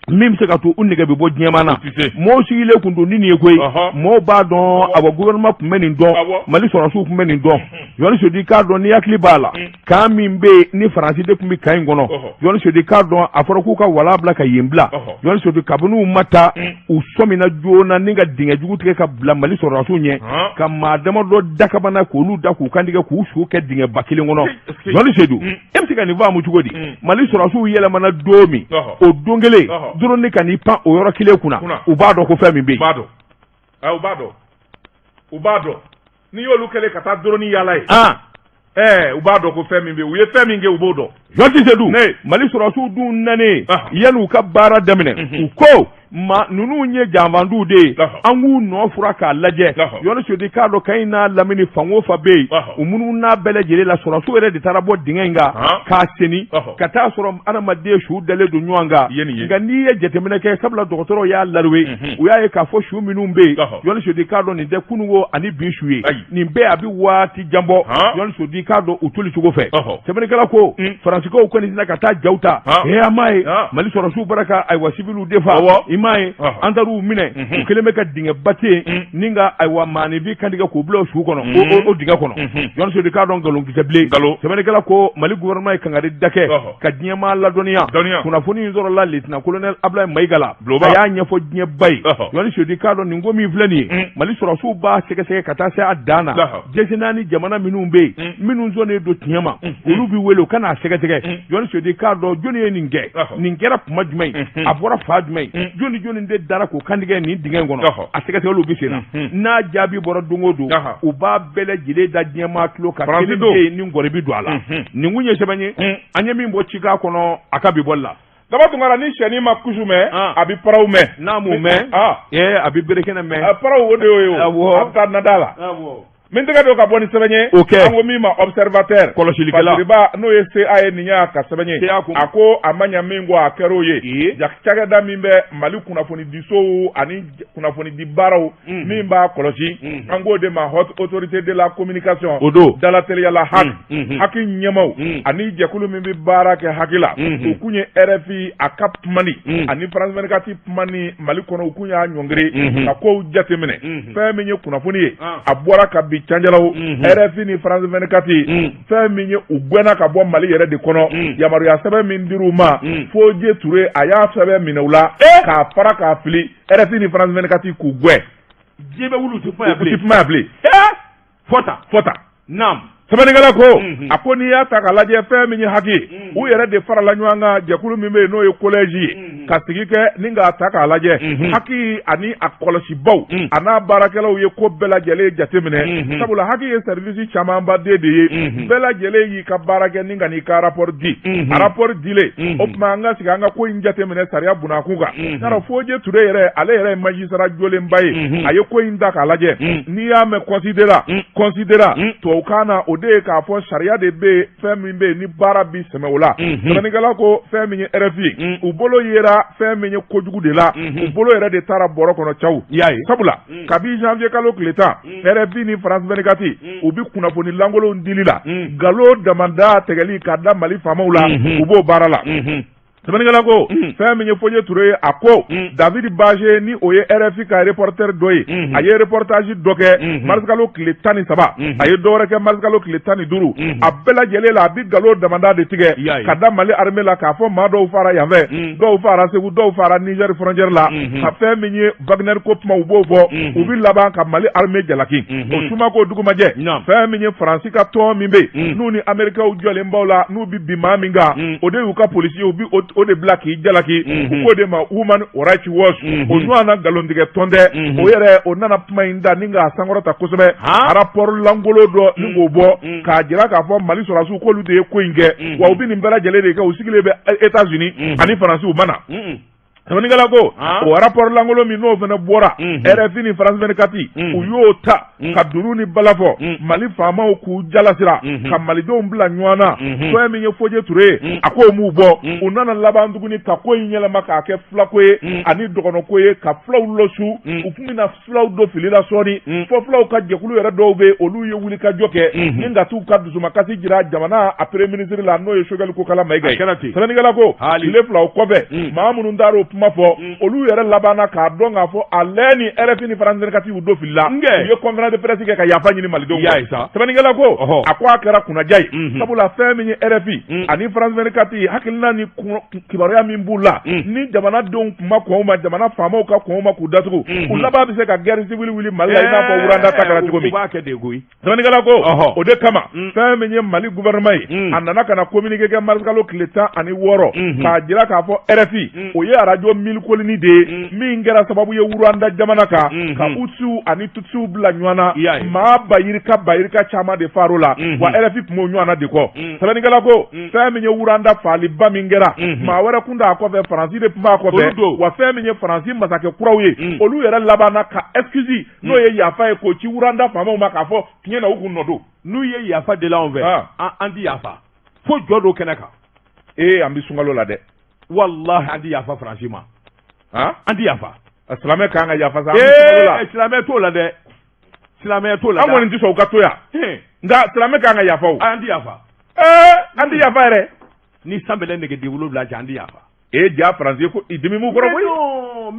min bɛ se ka to u nɛgɛ bɛ bɔ diɲɛmaa na. Mɔgɔw sigilen kun don ni nin ye koyi, mɔgɔw b'a dɔn, awa gouvernement tun bɛ nin dɔn, Mali sɔrɔdasiw tun bɛ nin dɔn. Jɔnni Sedu i k'a dɔn n'i hakili b'a la, camp min bɛ yen ni Faransi de tun bɛ camp in kɔnɔ, Jɔnni Sedu i k'a dɔn a fɔra k'u ka wala bila ka yen bila. Jɔnni Sedu, kabini u ma taa, u sɔmina joona ni ka dingɛ jugu tigɛ ka bila Mali sɔrɔdasiw ɲɛ, ka maa damadɔ dakabana k'olu da k'u kantigɛ k'u su kɛ dingɛba kelen kɔnɔ. Jɔnni Sedu, e bɛ se ka nin faamu cogo di? Mali sɔrɔdasiw yɛlɛmana don min, o don kelen drone ka n'i pan o yɔrɔ kelen kunna, u b'a dɔn ko fɛn min bɛ yen. U b'a dɔn, u b'a dɔn. N'i y'olu kɛlen ka taa drone yaala ye, ɛɛ, u b'a dɔn ko fɛn min bɛ yen, u ye fɛn min kɛ, u b'o dɔn. Jɔnni Sedu, Mali sɔrɔdasiw dun nanen, yanni u ka baara daminɛ, u ko ma ninnu ye janfanduw de ye, an k'u nɔ fura k'a lajɛ. Jɔnni Sedu k'a dɔn camp in n'a lamini fan o fan bɛ yen, u minnu n'a bɛɛ lajɛlen la, sɔrɔdasiw yɛrɛ de taara bɔ dingɛ in kan k'a seni ka taa sɔrɔ adamaden su dalen don ɲɔgɔn kan. Nka n'i ye jateminɛ kɛ, sabula dɔgɔtɔrɔw y'a laruwe, u y'a ye k'a fɔ su minnu bɛ yen, Jɔnni Sedu k'a dɔn nin tɛ kununko ani bi su ye, nin bɛɛ a bɛ waati jan bɔ. Jɔnni Sedu k'a dɔn u toli cogo fɛ, sɛbɛnnikɛla ko Faransikaw kɔni tɛna ka taa jaw ta. Ee, an m'a ye Mali sɔrɔdasiw bɔra ka ayiwa sibiliw de fa, i m'a ye an taar'u minɛ, u kɛlen bɛ ka dingɛba ten ni ka ayiwa maaninfin kantigɛ k'u bila su kɔnɔ, o dingɛ kɔnɔ. Jɔnni Sedu k'a dɔn nkalonkisɛ bilen. Sɛbɛnnikɛla ko Mali gouvernement ye kangari da kɛ ka diɲɛmaa ladɔnniya. Kunnafoni in sɔrɔla lieutenant colonel Abulayi Mayiga la, a y'a ɲɛfɔ diɲɛba ye. Jɔnni Sedu k'a dɔn nin ko min filɛ nin ye, Mali sɔrɔdasiw b'a sɛgɛsɛgɛ ka taa se a dan na. Diɲɛ naani jamana minnu bɛ yen, minnu sɔnnen don tiɲɛ ma, olu bɛ wele u ka n'a sɛgɛsɛgɛ. Jɔnni Sedu k'a dɔn jɔnni ye nin kɛ, nin kɛra tuma jumɛn, a bɔra fan jumɛn, jɔni jɔni de dara k'u kantigɛ nin dingɛ in kɔnɔ. A sɛgɛsɛgɛliw bɛ sen na, n'a jaabi bɔra don o don, u b'a bɛɛ lajɛlen da diɲɛmaa tulo kan. Kelen tɛ yen ni ngɔri bɛ don a la. Nin kun ye sɛbɛn ye an ye min bɔ cikan kɔnɔ a ka bi bɔli la. Daba Tunkara, ni sɛnin ma kusu mɛn, a bɛ paraw mɛn. N'a m'o mɛn, a bɛ berekɛnɛ mɛn. Paraw, o de y'o ye, o a bɛ taa nada la. Min tɛgɛ don ka bɔ ni sɛbɛn ye, o kɛ an ko min ma Observateur, kɔlɔsilikɛla. Fasiriba n'o ye CA ye, nin y'a ka sɛbɛn ye. A ko a ma ɲa min kɔ, a kɛra o ye. Cakɛda min bɛ Mali kunnafonidisow ani kunnafonidi baaraw min b'a kɔlɔsi, an k'o de ma Haute Autorité de la Communication, o don dalateliya la HAC, HAC ɲɛmaw ani jɛkulu min bɛ baara kɛ HAC la, u kun ye RFI a ka kumani ani France 24 kumani Mali kɔnɔ, u kun y'a ɲɔngiri ka kow jateminɛ. Fɛn min ye kunnafoni ye, a bɔra ka bi canjalaw RFI ni France 24, fɛn min ye u gɛnna ka bɔ Mali yɛrɛ de kɔnɔ. Yamaruya sɛbɛn min dir'u ma, Fodje Touré a y'a sɛbɛn minɛ u la k'a fara k'a fili. RFI ni France 24 k'u gɛn. Diɲɛ bɛ wuli, u tɛ kuma yan bilen. U tɛ kuma yan bilen. Fɔta. Fɔta. Naam. Sɛbɛnnikɛla ko, a ko n'i y'a ta k'a lajɛ, fɛn min ye HAC ye, u yɛrɛ de farala ɲɔgɔn kan, jɛkulu min bɛ yen n'o ye collège ye, ka sigi kɛ ni k'a ta k'a lajɛ HAC ani a kɔlɔsibaw a n'a baarakɛlaw ye ko bɛɛ lajɛlen jateminɛ, sabula HAC ye service camanba de ye, bɛɛ lajɛlen y'i ka baara kɛ ni ka n'i ka rapport di. A rapport dilen, o tuma an ka sigi an ka ko in jateminɛ sariya bunakun kan. Yarɔ, Fodje Touré yɛrɛ, ale yɛrɛ ye magistrat jolenba ye, a ye ko in ta k'a lajɛ. N'i y'a mɛn considérant tubabukan na, o de ye k'a fɔ sariya de bɛ yen, fɛn min bɛ yen ni baara bi sɛmɛ o la. la. Sɛbɛnnikɛla ko fɛn min ye RFI ye, u bolo yera fɛn min ye kojugu de la, u bolo yɛrɛ de taara bɔrɔ kɔnɔ caw. Sabula kabi janvier kalo tile 10, RFI ni France 24 u bɛ kunnafoni lankolonw dili la, nkalon damada tɛgɛli ka da Mali faamaw la, u b'o baara la. Sɛbɛnnikɛla ko fɛn min ye Foje Ture ye, a ko David Bager, ni o ye RFI ka reporter dɔ ye, a ye reportage dɔ kɛ mars kalo tile 13, a ye dɔ wɛrɛ kɛ mars kalo tile 15. A bɛɛ lajɛlen la, a bɛ nkalon damada de tigɛ ka da Mali armée la, k'a fɔ maa dɔw fara yan fɛ, dɔw fara Segu, dɔw fara Niger frontière la, ka fɛn min ye Wagner ko kuma, u b'o fɔ, u bɛ laban ka Mali armée jalaki. O suma ko dugumajɛ, fɛn min ye Faransi ka tɔn min bɛ yen, n'u ni Américains jɔlen b'aw la, n'u bɛ bin maa min kan, o de y'u ka policiers, u bɛ o de bila k'i jalaki. U k'o de ma Human Rights Watch. O ɲɔgɔn na nkalontigɛ tɔn tɛ. O yɛrɛ, o nana kuma in da ni k'a sankɔrɔta kosɛbɛ, rapport lankolon dɔ ni k'o bɔ k'a jira k'a fɔ Mali sɔrɔdasiw k'olu de ye ko in kɛ, wa u bɛ nin bɛɛ lajɛlen de kɛ, u sigilen bɛ États-Unis ani Faransi, u ma na. Sɛbɛnnikɛla ko o rapport lankolon min n'o fana bɔra, RFI ni France 24 u y'o ta ka dunun ni bala fɔ Mali faamaw k'u jalasira ka malidenw bila ɲɔgɔn na. Fɛn min ye Foje Ture ye, a k'o m'u bɔ, u nana laban tuguni ka ko in yɛlɛma k'a kɛ fulako ye ani dɔgɔnɔko ye, ka fulaw lɔsu. U tun bɛna fulaw don fili la sɔɔni, fo fulaw ka jɛkulu yɛrɛ dɔw bɛ, olu ye wuli ka jɔ kɛ ni ka t'u ka dusumakasi jira jamana a premier ministre la, n'o ye Choguel Kokala Mayiga ye. Sɛbɛnnikɛla ko tile 2 o kɔfɛ, maa minnu taara o kuma fɔ, olu yɛrɛ labanna k'a dɔn k'a fɔ ale ni RFI ni France 24 y'u don fili la. U ye conférence de presse kɛ ka yafa ɲini malidenw fɛ. Sɛbɛnnikɛla ko a ko a kɛra kunnaja ye, sabula fɛn min ye RFI ani France 24 hakilina ni kibaruya min b'u la, ni jamanadenw tun ma kɔn u ma, jamana faamaw ka kɔn u ma k'u datugu, u laban bɛ se ka guerre civile wuli Mali la, i n'a fɔ Rwanda ta kɛra cogo min. Sɛbɛnnikɛla ko o de kama, fɛn min ye Mali gouvernement ye, a nana ka na communiqué kɛ mars kalo tile 16 k'a jira k'a fɔ RFI, o ye arajo mille collines de ye min kɛra sababu ye Rwanda jamana kan ka Hutu ani Tutsiw bila ɲɔgɔn na, maa bayirika caman de far'o la, wa RFI tun b'o ɲɔgɔn na de kɔ. Sɛbɛnnikɛla ko fɛn min ye Rwanda faaliba min kɛra, maa wɛrɛ kun t'a kɔfɛ, Faransi de tun b'a kɔfɛ, wa fɛn min ye Faransi masakɛ kuraw ye, olu yɛrɛ labanna ka excuse, n'o ye yafa ye, k'o ci Rwanda faamaw ma k'a fɔ tiɲɛ na u kun nɔ don. N'u ye yafa deli anw fɛ, an ti yafa fo jɔ don kɛnɛ kan. Ee, an bɛ sunkalo la dɛ. Walahi, an ti yafa Faransi ma. An ti yafa. Silamɛ kan ka yafa sa. Ee, silamɛ t'o la dɛ. Silamɛ t'o la. An kɔni tɛ sɔn u ka to yan. Nka silamɛ kan ka yafa o. An ti yafa. Ee, an ti yafa yɛrɛ. Ni san bɛlɛ nɛgɛden 7 cɛ, an ti yafa. E ja Faransi ko i dimi m'u kɔrɔ koyi.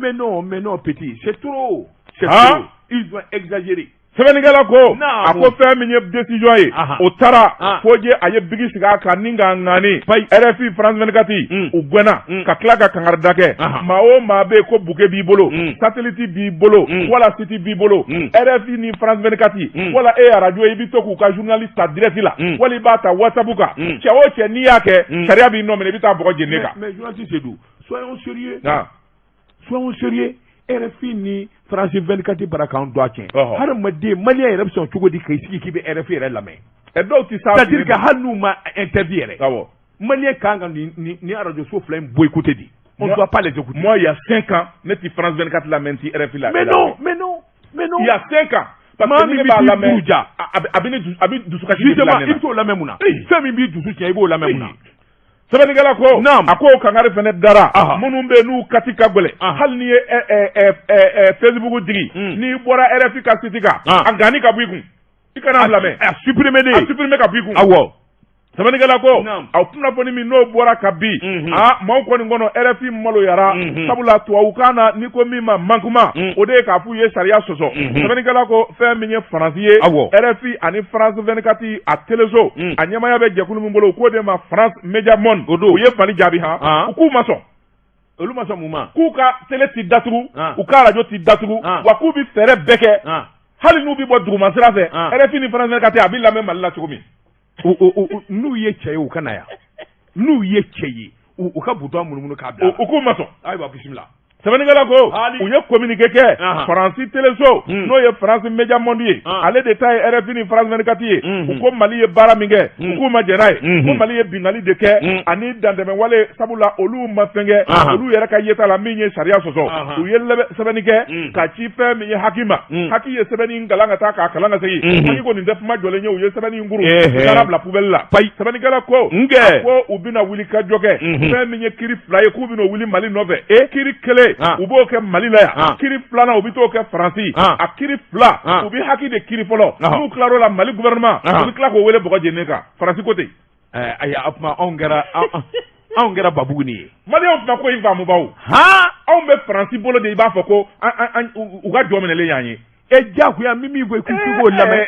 Mais non, mais non, petit, c'est trop. C'est trop. Ils ont exagéré. Sɛbɛnnikɛla ko a ko fɛn min ye décision ye, o taara Foje, a ye bigi sigi a kan ni k'a ŋani. RFI, France 24 u gɛnna ka tila ka kangarida kɛ. Maa o maa bɛ yen ko bouquet b'i bolo, satellite b'i bolo, wala site b'i bolo, RFI ni France 24, wala e arajo ye, i bɛ to k'u ka journaliste ta direct la, wala i b'a ta WhatsApp kan, cɛ o cɛ n'i y'a kɛ, sariya b'i nɔ minɛ, i bɛ taa bɔgɔ jeni ne kan. Mais journaliste Seydou, soyons sérieux. Soyons sérieux. RFI ni France 24 bara k'an don a tiɲɛ. Hadamaden malien yɛrɛ bɛ sɔn cogo di k'i sigi k'i bɛ RFI yɛrɛ lamɛn? Dɔw tɛ s'a. C'est à dire que hali n'u ma interdit yɛrɛ. Malien kan ka nin radio so fila in boycotter de. On ne doit pas les écouter. Moi, il y a 5 ans, ne tɛ France 24 lamɛn, n tɛ RFI la. Mais non, mais non, mais non. Il y a 5 ans. Parce que ni ne b'a lamɛn, a bɛ dusukasi de bila ne la. I bɛ t'o lamɛn mun na? Fɛn min b'i dusu tiɲɛ, i b'o lamɛn mun na? Sɛbɛnnikɛla ko a ko kangari fɛnɛ dara minnu bɛ yen n'u kati ka gɛlɛn, hali n'i ye Facebook jigi, n'i bɔra RFI ka site kan, a gani ka bɔ i kun, i kana lamɛn. A supprimer de. A supprimer ka bɔ i kun. Awɔ. Sɛbɛnnikɛla ko a kunnafoni min n'o bɔra ka bin, maaw kɔni kɔnɔ RFI maloyara, sabula tubabukan na n'i ko min ma manquement, o de ye k'a f'u ye sariya sɔsɔ. Sɛbɛnnikɛla ko fɛn min ye Faransi ye, RFI ani France 24 a teleso, a ɲɛmaaya bɛ jɛkulu min bolo, u k'o de ma France Media Monde, o don u ye Mali jaabi han, u k'u ma sɔn. Olu ma sɔn mun ma? K'u ka télé ti datugu, u ka radio ti datugu, wa k'u bɛ fɛɛrɛ bɛɛ kɛ, hali n'u bɛ bɔ duguma sira fɛ, RFI ni France 24 a bɛ lamɛn Mali la cogo min. N'u ye cɛ ye, u ka na yan. N'u ye cɛ ye, u ka bouton munumunu k'a bila. U k'u ma sɔn. Ayiwa, bisimila. Sɛbɛnnikɛla ko u ye communiqué kɛ Faransi teleso n'o ye France Media Monde ye, ale de ta ye RFI ni France 24 ye. U ko Mali ye baara min kɛ, u k'u ma jɛn n'a ye, ko Mali ye binkanni de kɛ ani dantɛmɛwale, sabula olu ma fɛn kɛ olu yɛrɛ ka yeta la min ye sariya sɔsɔ. U ye sɛbɛnni kɛ ka ci fɛn min ye HAC ma. HAC ye sɛbɛnni in kalan ka taa k'a kalan ka segin. HAC ko nin tɛ kuma jɔlen ye. U ye sɛbɛnni in kuru, u taara bila poubelle la. Sɛbɛnnikɛla ko ko u bɛna wuli ka jɔ kɛ fɛn min ye kiri fila ye, k'u bɛna wuli Mali nɔfɛ. E kiri kelen u b'o kɛ Mali la yan, kiri filanan u bɛ t'o kɛ Faransi. A kiri fila, u bɛ HAC de kiri fɔlɔ. N'u tilar'o la, Mali gouvernement u bɛ tila k'o wele bɔgɔ jeninen kan. Faransi ko ten. Ayi, a tuma anw kɛra babuguni ye. Maliyɛnw tɛna ko in faamu bawo. Anw bɛ Faransi bolo de, i b'a fɔ ko u ka jɔ minɛlen y'an ye. E jagoya min min ko k'i k'o lamɛn.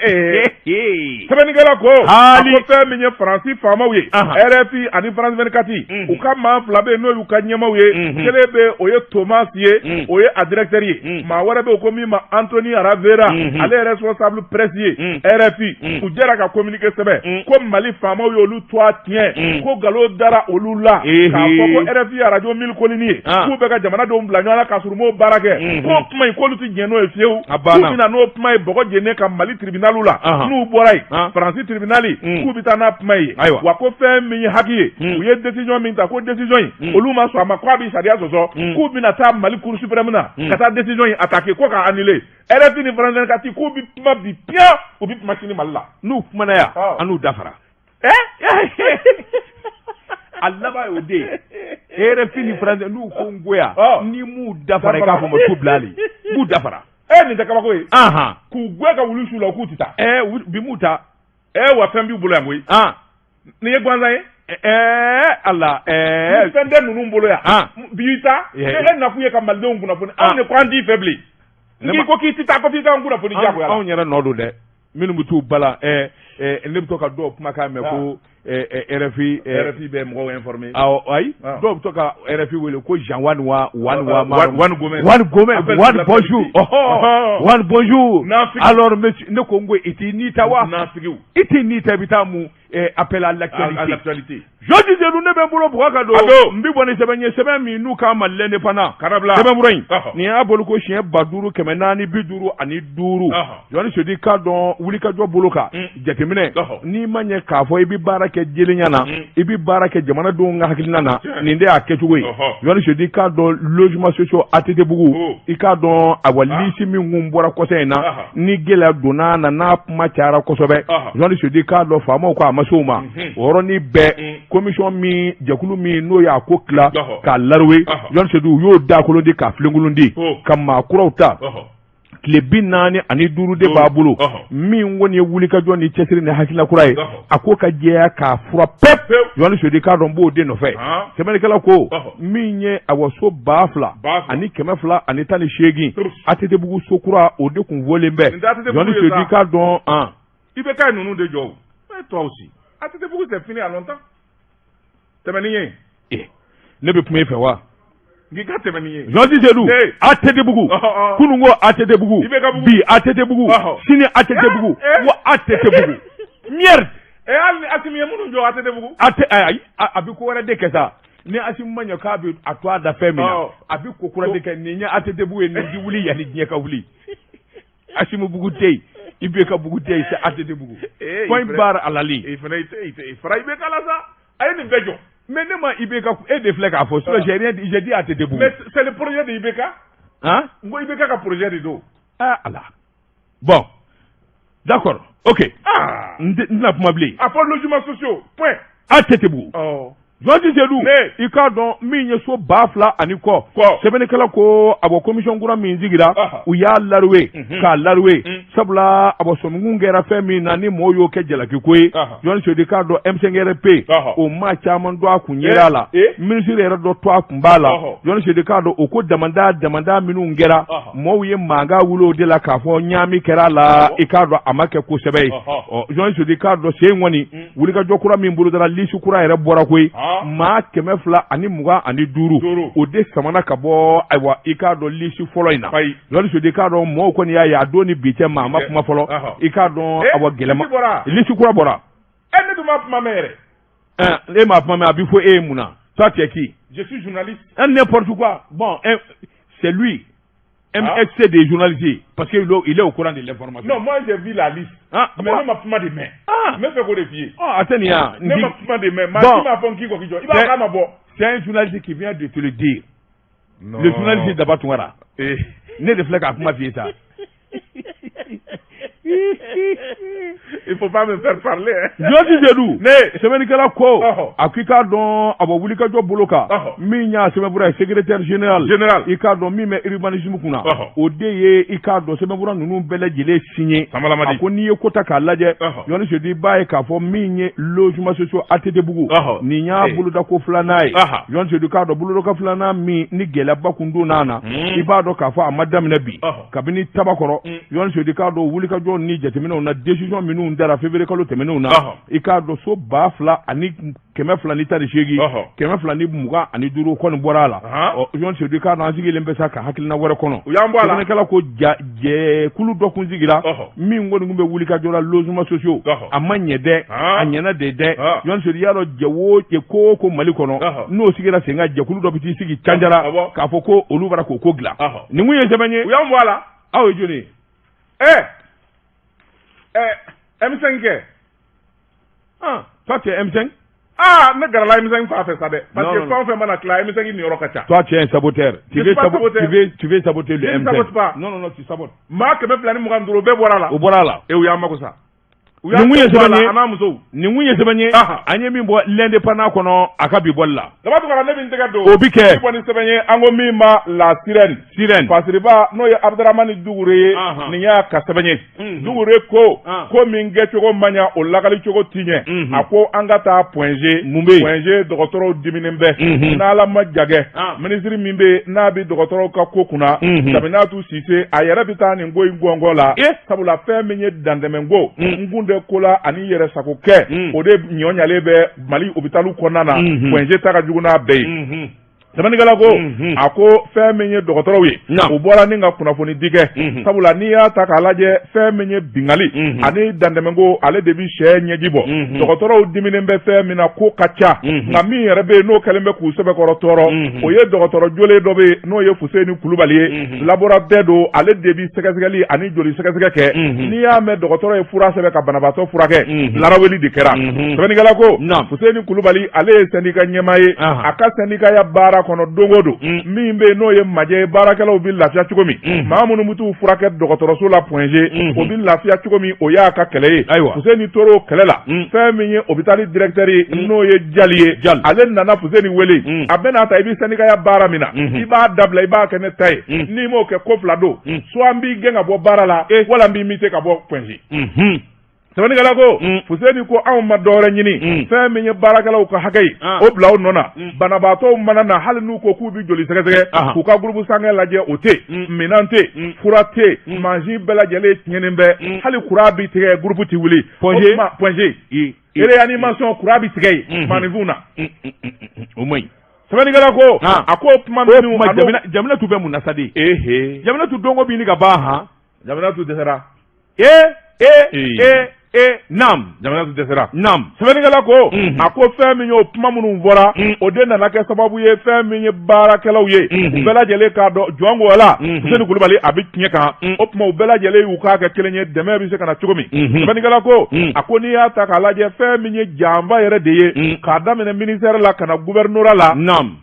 Sɛbɛnnikɛla ko a ko fɛn min ye Faransi faamaw ye, RFI ani France 24, u ka maa fila bɛ yen n'o y'u ka ɲɛmaaw ye. Kelen bɛ, o ye Thomas ye, o ye a directeur ye. Maa wɛrɛ bɛ yen ko min ma Anthony Ravera, ale ye responsable presse ye RFI. U jɛra ka communiqué sɛbɛn ko Mali faamaw y'olu to a tiɲɛ, ko nkalon dara olu la k'a fɔ ko RFI radio Mille Collines ye, k'u bɛ ka jamanadenw bila ɲɔgɔn na k'a sɔrɔ u m'o baara kɛ, k'o kuma in k'olu tɛ jɛn n'o ye fiyewu. K'u bɛna n'o kuma ye bɔgɔ jeninen kan Mali tribunal la. N'u bɔra yen, Faransi tribunal, k'u bɛ taa n'a kuma ye. Wa ko fɛn min ye HAC ye, u ye décision min ta, ko décision in olu ma sɔn a ma, k'a bɛ sariya sɔsɔ, k'u bɛna taa Mali cour suprême na ka taa décision in attaquer ko k'a annuler. RFI ni France 24 k'u bɛ kuma bi piyan, u bɛ kuma sini Mali la. N'u kumana yan, an n'u dafara. A laban y'o de ye. RFI ni France n'u ko n ko yan, ni m'u dafara, i k'a fɔ ma t'u bila hali m'u dafara. Nin tɛ kabako ye. K'u gɛn ka wulu su la, k'u tɛ taa. Bi m'u ta. Wa fɛn b'u bolo yan koyi. Nin ye gansan ye. Ala. Ni fɛn tɛ ninnu bolo yan bi ta, e nakun ye ka malidenw kunnafoni, anw de ko an t'i fɛ bilen. N'i ko k'i tɛ taa, ko f'i k'an kunnafoni diyagoya la. Anw yɛrɛ nɔ don dɛ, minnu bɛ t'u bala. Ne bɛ to ka dɔw kumakan mɛn ko RFI. RFI bɛ mɔgɔw informer. Awɔ, ayi, dɔw bɛ to ka RFI wele ko Jean Wan wa Wan wa Wan Gomez. Wan Gomez, Wan bonjour, Wan bonjour. Alors monsieur, ne ko n ko i t'i ni ta wa? Nafigiw. I t'i ni ta, i bɛ taa mun appel à l'actualité. À l'actualité. Jɔji Sedu, ne bɛ n bolo bugɔ ka don, n bɛ bɔ ni sɛbɛn ye, sɛbɛn min n'u k'a ma L'Indépendant. Karabila. Sɛbɛnfura in nin y'a bolo ko siɲɛ 5455. Jɔnni Sedu, k'a dɔn wulikajɔ bolo kan jateminɛ, n'i ma ɲɛ k'a fɔ i bɛ baara kɛ jɛlenya na, i bɛ baara kɛ jamanadenw ka hakilina na, nin de y'a kɛcogo ye. Jɔnni Sedu, k'a dɔn logement sociaux ATT Bugu, i k'a dɔn awa liste min kun bɔra kɔsa in na ni gɛlɛya donna na, n'a kuma cayara kosɛbɛ. Jɔnni Sedu, k'a dɔn faamaw ko a ma se o ma. O yɔrɔnin bɛɛ, commission min, jɛkulu min n'o y'a ko tila k'a laruwe, Jɔnni Sedu, u y'o dakolon di k'a filenkolon di ka maa kuraw ta. Tile 45 de b'a bolo, min kɔni ye wulikajɔ ni cɛsiri ni hakilina kura ye, a ko ka jɛya k'a fura pep. Jɔnni Sedu, k'a dɔn b'o de nɔfɛ. Sɛbɛnnikɛla ko min ye awa so 2218 ATT Bugu so kura, o de kun fɔlen bɛ. Jɔnni Sedu, k'a dɔn an IBK ninnu de jɔ. Toi aussi, ATT Bugu, c'est fini à longtemps. Tɛmɛ ni ye. Ne bɛ kuma e fɛ wa? N'i ka tɛmɛ ni ye. Jɔnni Sedu, ATT Bugu, kunun ko ATT Bugu, bi ATT Bugu, sini ATT Bugu, wa ATT Bugu merde. Hali ni Asimi ye minnu jɔ ATT Bugu. A tɛ, ayi, a bɛ ko wɛrɛ de kɛ sa. Ni Asimi ma ɲɛ k'a bɛ a to a da fɛn min na, a bɛ ko kura de kɛ. Nin ye ATT Bugu ye, nin ti wuli yanni diɲɛ ka wuli. Asimi Bugu tɛ yen, IBK Bugu tɛ yen, c'est ATT Bugu. Point barre à la ligne. I fana i fara IBK la sa. A ye nin bɛɛ jɔ. Mais ne ma IBK, e de filɛ k'a fɔ sinon j'ai rien dit, j'ai dit ATT Bugu. Mais c'est le projet de IBK. Hein? N ko IBK ka projet de don. Ah ala. Bon. D'accord. OK. Ah. N tɛna kuma bilen. A fɔ logements sociaux point. ATT Bugu. Jɔnji Sedu, i k'a dɔn min ye so 2000 ani kɔ. Sɛbɛnnikɛla ko a bɔ commission kura min sigira, u y'a laruwe k'a laruwe, sabula a bɔ sɔminkun kɛra fɛn min na ni mɔgɔw y'o kɛ jalaki ko ye. Jɔnni Sedu, k'a dɔn M5RP o maa caman dɔ a kun yera a la, ministre yɛrɛ dɔ to a kun b'a la. Jɔnni Sedu, k'a dɔn o ko damanda damanda minnu kɛra, mɔgɔw ye mankan wuli o de la k'a fɔ ɲaami kɛra a la, i k'a dɔn a ma kɛ kosɛbɛ ye. Ɔ Jɔnni Sedu, k'a dɔn sen kɔni wulikajɔ kura min bolodara, liste kura yɛrɛ bɔra koyi, maa 225 o de samana ka bɔ ayiwa i k'a dɔn liste fɔlɔ in na. Jɔnni Sedu, k'a dɔn mɔgɔw kɔni y'a ye a don ni bi cɛ, maa ma kuma fɔlɔ, i k'a dɔn awa gɛlɛma liste kura bɔra. Ne dun ma kuma mɛn yɛrɛ. E m'a kuma mɛn, a bɛ fɔ e ye mun na? Toi, tu es qui? Je suis journaliste. N'importe quoi. Bon, C'est lui. MSC des journalistes parce qu'il est au courant de l'information. Non, moi j'ai vu la liste. Ah, mais ne ma kuma de mɛn. Ah, n bɛ fɛ k'o de f'i ye. Ah, a tɛ nin ya. Ne ma kuma de mɛn. Maa si m'a fɔ n k'i kɔ k'i jɔ. I b'a k'a ma bɔ. C'est un journaliste qui vient de te le dire. Non. Le journaliste Daba Tunkara. Eh. Ne de filɛ k'a kuma f'i ye sa. Il faut pas me faire parler. Hein. Journaliste Seydou. Ne. Sɛbɛnnikɛla ko. Ɔhɔ. A k'i k'a dɔn a bɔ wulikajɔ bolo kan. Ɔhɔ. Min y'a sɛbɛnfura ye secrétaire général. Général. I k'a dɔn min bɛ urbanisme kunna. Ɔhɔ. O de ye i k'a dɔn sɛbɛnfura ninnu bɛɛ lajɛlen signé. Samalamadi. A ko n'i ye ko ta k'a lajɛ. Ɔhɔ. Journaliste Seydou i b'a ye k'a fɔ min ye logement sociaux ATT bugu. Ɔhɔ. Nin y'a Eh. bolodako filanan ye. Aha. Journaliste Seydou k'a dɔn bolodako filanan min ni gɛlɛyaba kun donna a na. I b'a dɔn k'a fɔ a ma daminɛ bi. Ɔhɔ. Kabini tabakɔrɔ. Journaliste Seydou k'a dɔn wulikajɔ ni jateminɛw na décision minnu dara février kalo tɛmɛnenw na. Ɔhɔ. I k'a dɔn so 2218 Ɔhɔ. 225 kɔni bɔra a la. Ahan. Ɔ Journaliste Seydou k'a dɔn an sigilen bɛ sa ka hakilina wɛrɛ kɔnɔ. U y'an bɔ a la. Sɛbɛnnikɛla ko ja jɛkulu dɔ kun sigira. Ɔhɔ. Min kɔni kun bɛ wulikajɔ la logement sociaux. Ɔhɔ. A ma ɲɛ dɛ. Han. A ɲɛna de dɛ. Han. Journaliste Seydou y'a dɔn jɛ o jɛ ko o ko Mali kɔnɔ. Ɔhɔ. N'o sigira sen kan jɛkulu dɔ bɛ t'i sigi Canjara. Awɔ. K'a fɔ ko olu bara k'o ko dilan. Ɔhɔ. Nin kun ye sɛbɛn ye. U y'an bɔ a la. Aw ye jɔni ye? Eh. Eh, M5 kɛ. Ah, toi tu es M5? Ah, ne garala M5 fan fɛ sa dɛ. Parce Non, que non, fɛn o fɛn mana tila M5 niyɔrɔ ka ca. Toi tu es un saboteur. Tu Je veux, suis pas saboteur. tu veux saboter le Je ne M5. sabote pas. Non, non, non, tu sabotes. Maa 225 bɛɛ bɔra a la. O bɔra a la. E u y'an mako sa. U Nin kun ye bɛɛ bɔ a sɛbɛn la, ye. a n'a musow. Nin kun ye sɛbɛn ye. Aha. An ye min bɔ l'indépendant kɔnɔ a ka bi bɔli la. Daba Tunkara ne bɛ n tɛgɛ don. O bi kɛ. Bi bɔ ni sɛbɛn ye an ko min ma la sirène. Sirène. Fasiriba n'o ye Abudramani Dugure ye. Ahan. Nin y'a ka sɛbɛn ye. Mhm. Dugure ko. Ah. Ko min kɛcogo man ɲa o lakali cogo ti ɲɛ. Mhm. A ko an ka taa Point G. Mun bɛ yen? Point G dɔgɔtɔrɔw diminen bɛ. Mhm. N'Ala ma jagɛ. Ah. Minisiri min bɛ yen n'a bɛ dɔgɔtɔrɔw ka ko kunna. Mhm. Saminatu Sise a yɛrɛ bɛ taa nin ko in gɔngɔn la. Eh. Sabula fɛn min ye dantɛmɛko. Mm. N kun tɛ ko la ani yɛrɛsago kɛ. Mm. O de ɲɔ ɲalen bɛ Mali hôpital kɔnɔna na. Mhm. Point G ta ka jugu n'a bɛɛ ye. Mhm. Sɛbɛnnikɛla ko Mhm. a ko fɛn min ye dɔgɔtɔrɔw ye Naam. u bɔra ni ka kunnafoni di kɛ Mhm. sabula n'i y'a ta k'a lajɛ fɛn min ye bingali Mhm. ani dantɛmɛko ale de bi sɛ ɲɛji bɔ Mhm. dɔgɔtɔrɔw diminen bɛ fɛn min na ko ka ca Mhm. nka min yɛrɛ bɛ yen n'o kɛlen bɛ k'u sɛbɛkɔrɔ tɔɔrɔ Mhm. o ye dɔgɔtɔrɔ jolen dɔ bɛ yen n'o ye Fuseni Kulubali ye Mhm. laborantin don ale de bi sɛgɛsɛgɛli ani joli sɛgɛsɛgɛ kɛ Mhm. n'i y'a mɛn dɔgɔtɔrɔ ye fura sɛbɛn ka banabaatɔ furakɛ Mhm. laraweli de kɛra Mhm. sɛbɛnnikɛla ko Naam. Fuseni Kulubali ale ye syndicat ɲɛmaa ye Ahan. a ka syndicat ya baara kɔnɔ don o don Mm. min bɛ yen n'o ye majɛ ye baarakɛlaw bɛ lafiya cogo min Mm. maa minnu bɛ t'u furakɛ dɔgɔtɔrɔso la Point G Mhm. o bɛ lafiya cogo min o y'a ka kɛlɛ ye Ayiwa. Fuseni tor'o kɛlɛ la Mm. fɛn min ye hôpital directeur ye Mm. n'o ye Jali ye Jali. ale nana Fuseni wele Mm. a bɛna ta i bɛ syndicat ya baara min na Mhm. i b'a dabila i b'a kɛ ne ta ye Mm. n'i m'o kɛ ko fila don Mm. soit n b'i gɛn ka bɔ baara la Eh. wala n b'i muter ka bɔ Point G Mhm. sɛbɛnnikɛla ko Mm. Fuseni ko anw ma dɔwɛrɛ ɲini Mm. fɛn min ye baarakɛlaw ka hakɛ ye Ah. o bila o nɔ na Mm. banabaatɔw mana na hali n'u ko k'u bɛ joli sɛgɛsɛgɛ Ahan. k'u ka groupe sanguin lajɛ o tɛ yen Mm. minɛn tɛ yen Mm. fura tɛ yen Mm. mansin bɛɛ lajɛlen tiɲɛnen bɛ Mm. hali courant bi tigɛ groupe ti wuli Point G. O tuma Point G réanimation courant bi tigɛ yen Mhm. maaninfinw na Mm, mm, mm, mm. O man ɲi. sɛbɛnnikɛla ko Ah. a ko kuma O minnu kuma a n'o- jamana tun bɛ mun na sa de? ehe Jamana tun donko bɛ ɲini ka ban han. jamana tun dɛsɛra E e Ee. e e naam. jamana tun dɛsɛra Naam. sɛbɛnnikɛla ko Mhm. a ko fɛn min y'o kuma minnu fɔra Mm. o de nana kɛ sababu ye fɛn min ye baarakɛlaw ye Mhm. u bɛɛ lajɛlen k'a dɔn jɔn ko la Mhm. Fuseni Kulubali a bɛ tiɲɛ kan Mm. o tuma u bɛɛ lajɛlen y'u k'a kɛ kelen ye dɛmɛ bɛ se ka na cogo min Mhm. sɛbɛnnikɛla ko Mm. a ko n'i y'a ta k'a lajɛ fɛn min ye janfa yɛrɛ de ye Mm. k'a daminɛ ministère la ka na gouvernorat la Naam.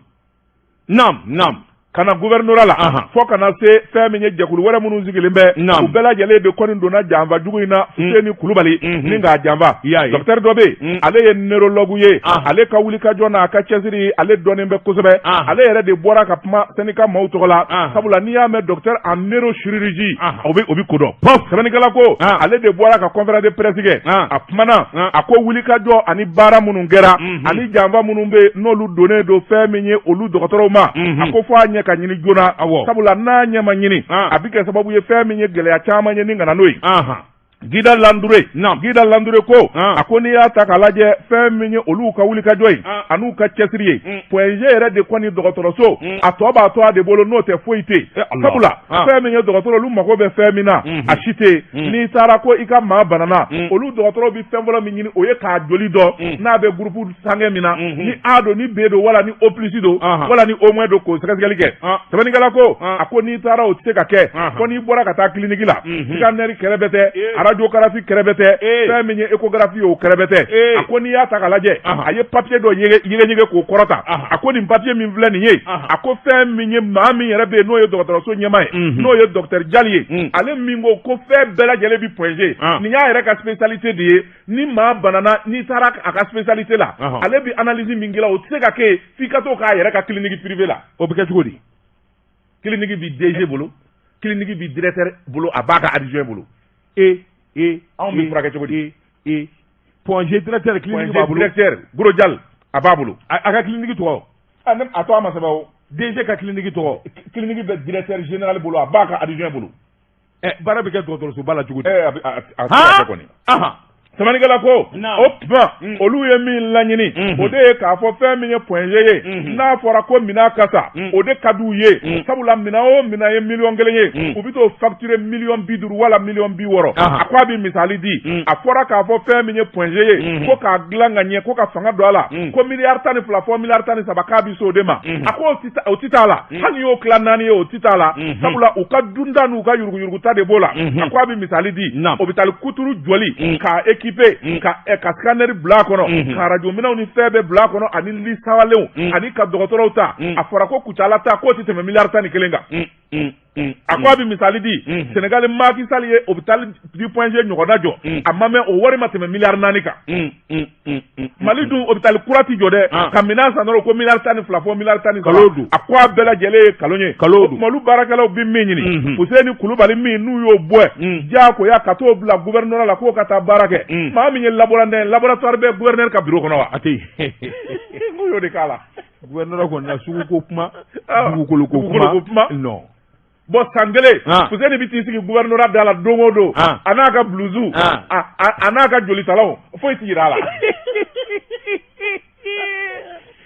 Naam, naam. ka na gouvernorat la Ahan. fo ka na se fɛn min ye jɛkulu wɛrɛ minnu sigilen bɛ Naam. u bɛɛ lajɛlen de kɔni donna janfa jugu in na Fuseni Kulubali Mhm. ni k'a janfa I y'a ye. docteur dɔ bɛ yen Mm. ale ye neurologue ye Ahan. ale ka wulikajɔ n'a ka cɛsiri ale dɔnnen bɛ kosɛbɛ Ahan. ale yɛrɛ de bɔra ka kuma syndicat maaw tɔgɔ la Ahan. sabula n'i y'a mɛn docteur en neurochirurgie Ahan. o bɛ o bɛ ko dɔn sɛbɛnnikɛla ko Ah. ale de bɔra ka conférence de presse kɛ Ah. a kumana Ah. a ko wulikajɔ ani baara minnu kɛra Mhm. ani janfa minnu bɛ yen n'olu donnen don fɛn min ye olu dɔgɔtɔrɔw ma Mhm. a ko fɔ a ɲɛ ka ɲini joona Awɔ. sabula n'a ɲɛ ma ɲini Ah. a bɛ kɛ sababu ye fɛn min ye gɛlɛya caman ye ni ka na n'o ye Ahan. Gida Landure, Gida Landure ko a ko n'i y'a ta k'a lajɛ fɛn min ye olu ka wulikajɔ ye an'u ka cɛsiri ye, Point G yɛrɛ de kɔni dɔgɔtɔrɔso a tɔ b'a to a de bolo, n'o tɛ foyi tɛ yen. Sabula fɛn min ye dɔgɔtɔrɔ, olu mago bɛ fɛn min na, a si tɛ yen. N'i taara ko i ka maa banana, olu dɔgɔtɔrɔw bɛ fɛn fɔlɔ min ɲini, o ye k'a joli dɔn n'a bɛ groupe sanguin min na, ni A don, ni B don, wala ni O plus don, wala ni O moins don, k'o sɛgɛsɛgɛli kɛ. Sɛbɛnnikɛla ko a ko n'i taara, o tɛ se ka kɛ fo n'i bɔra ka taa clinique la. Scanner kɛrɛfɛ tɛ, radiographie kɛrɛfɛ tɛ, fɛn min ye échographie ye, o kɛrɛfɛ tɛ. A ko n'i y'a ta k'a lajɛ, a ye papier dɔ yɛgɛyɛgɛ k'o kɔrɔta. A ko nin papier min filɛ nin ye, a ko fɛn min ye maa min yɛrɛ bɛ yen n'o ye dɔgɔtɔrɔso ɲɛmaa ye, n'o ye docteur Jali ye, ale min ko ko fɛn bɛɛ lajɛlen bi Point G, nin y'a yɛrɛ ka spécialité de ye. Ni maa banana, n'i taara a ka spécialité la, ale bɛ analyse min k'i la, o tɛ se ka kɛ f'i ka t'o k'a yɛrɛ ka clinique privée la. O bɛ kɛ cogo di? Clinique bi DG bolo, clinique bi directeur bolo, a b'a ka adjoint bolo. E e Anw bɛ furakɛ cogo di? E, Point G directeur, clinique b'a bolo. Directeur Goro Jali, a b'a bolo. A ka clinique tɔgɔ? A ne a tɔgɔ ma sɛbɛn o. DG ka clinique tɔgɔ? Clinique bɛ directeur général bolo, a b'a ka adjoint bolo. Ɛ, baara bɛ kɛ dɔgɔtɔrɔsoba la cogo di? Ɛ, a bɛ a tɛ se ka kɛ kɔni. Sɛbɛnnikɛla ko o tuma olu ye min laɲini, o de ye k'a fɔ fɛn min ye Point G ye, n'a fɔra ko minɛn kasa, o de ka d'u ye. Sabula minɛn o minɛn ye miliyɔn 1 ye, u bɛ t'o facturer miliyɔn 50 wala miliyɔn 60. A ko a bɛ misali di, a fɔra k'a fɔ fɛn min ye Point G ye, ko k'a dilan ka ɲɛ, ko ka fanga don a la, ko miliyari 12 fɔ miliyari 13, k'a bɛ se o de ma. A ko o tɛ t'a la, hali n'i y'o tila naani ye, o tɛ t'a la, sabula u ka dunta n'u ka yuruguyuruguta de b'o la. A ko a bɛ misali di, hôpital kuturu jɔli k'a équipé, ka scanner bila a kɔnɔ, ka radio minɛnw ni fɛn bɛɛ bila a kɔnɔ, ani lit sawalenw, ani ka dɔgɔtɔrɔw ta, a fɔra ko Kucala ta, k'o tɛ tɛmɛ miliyari 11 kan. A ko a bɛ misali di, Sénégal Macky Sall ye hôpital du Point G ɲɔgɔnna jɔ, a ma mɛn, o wari ma tɛmɛ miliyari 4 kan. Mali dun, hôpital kura ti jɔ dɛ, ka minɛn san dɔrɔn ko miliyari 12 fɔ miliyari 13. Kalon don. A ko a bɛɛ lajɛlen ye kalon ye. Kalon don. O tuma olu baarakɛlaw bɛ min ɲini, Fuseni Kulubali min n'u y'o bɔ diyagoya ka t'o bila gouvernorat la k'o ka taa baara kɛ, maa min ye laborantin ye, laboratoire bɛ gouverneur ka bureau kɔnɔ wa? A tɛ yen. N y'o de k'a la. Gouverneur kɔni na, sugu ko kuma, dugukolo ko kuma, kuma non. Bon, san kelen, Fuseni bɛ t'i sigi gouvernorat da la don o don, a n'a ka blouse, a n'a ka jolitalaw, foyi t'i yira a la.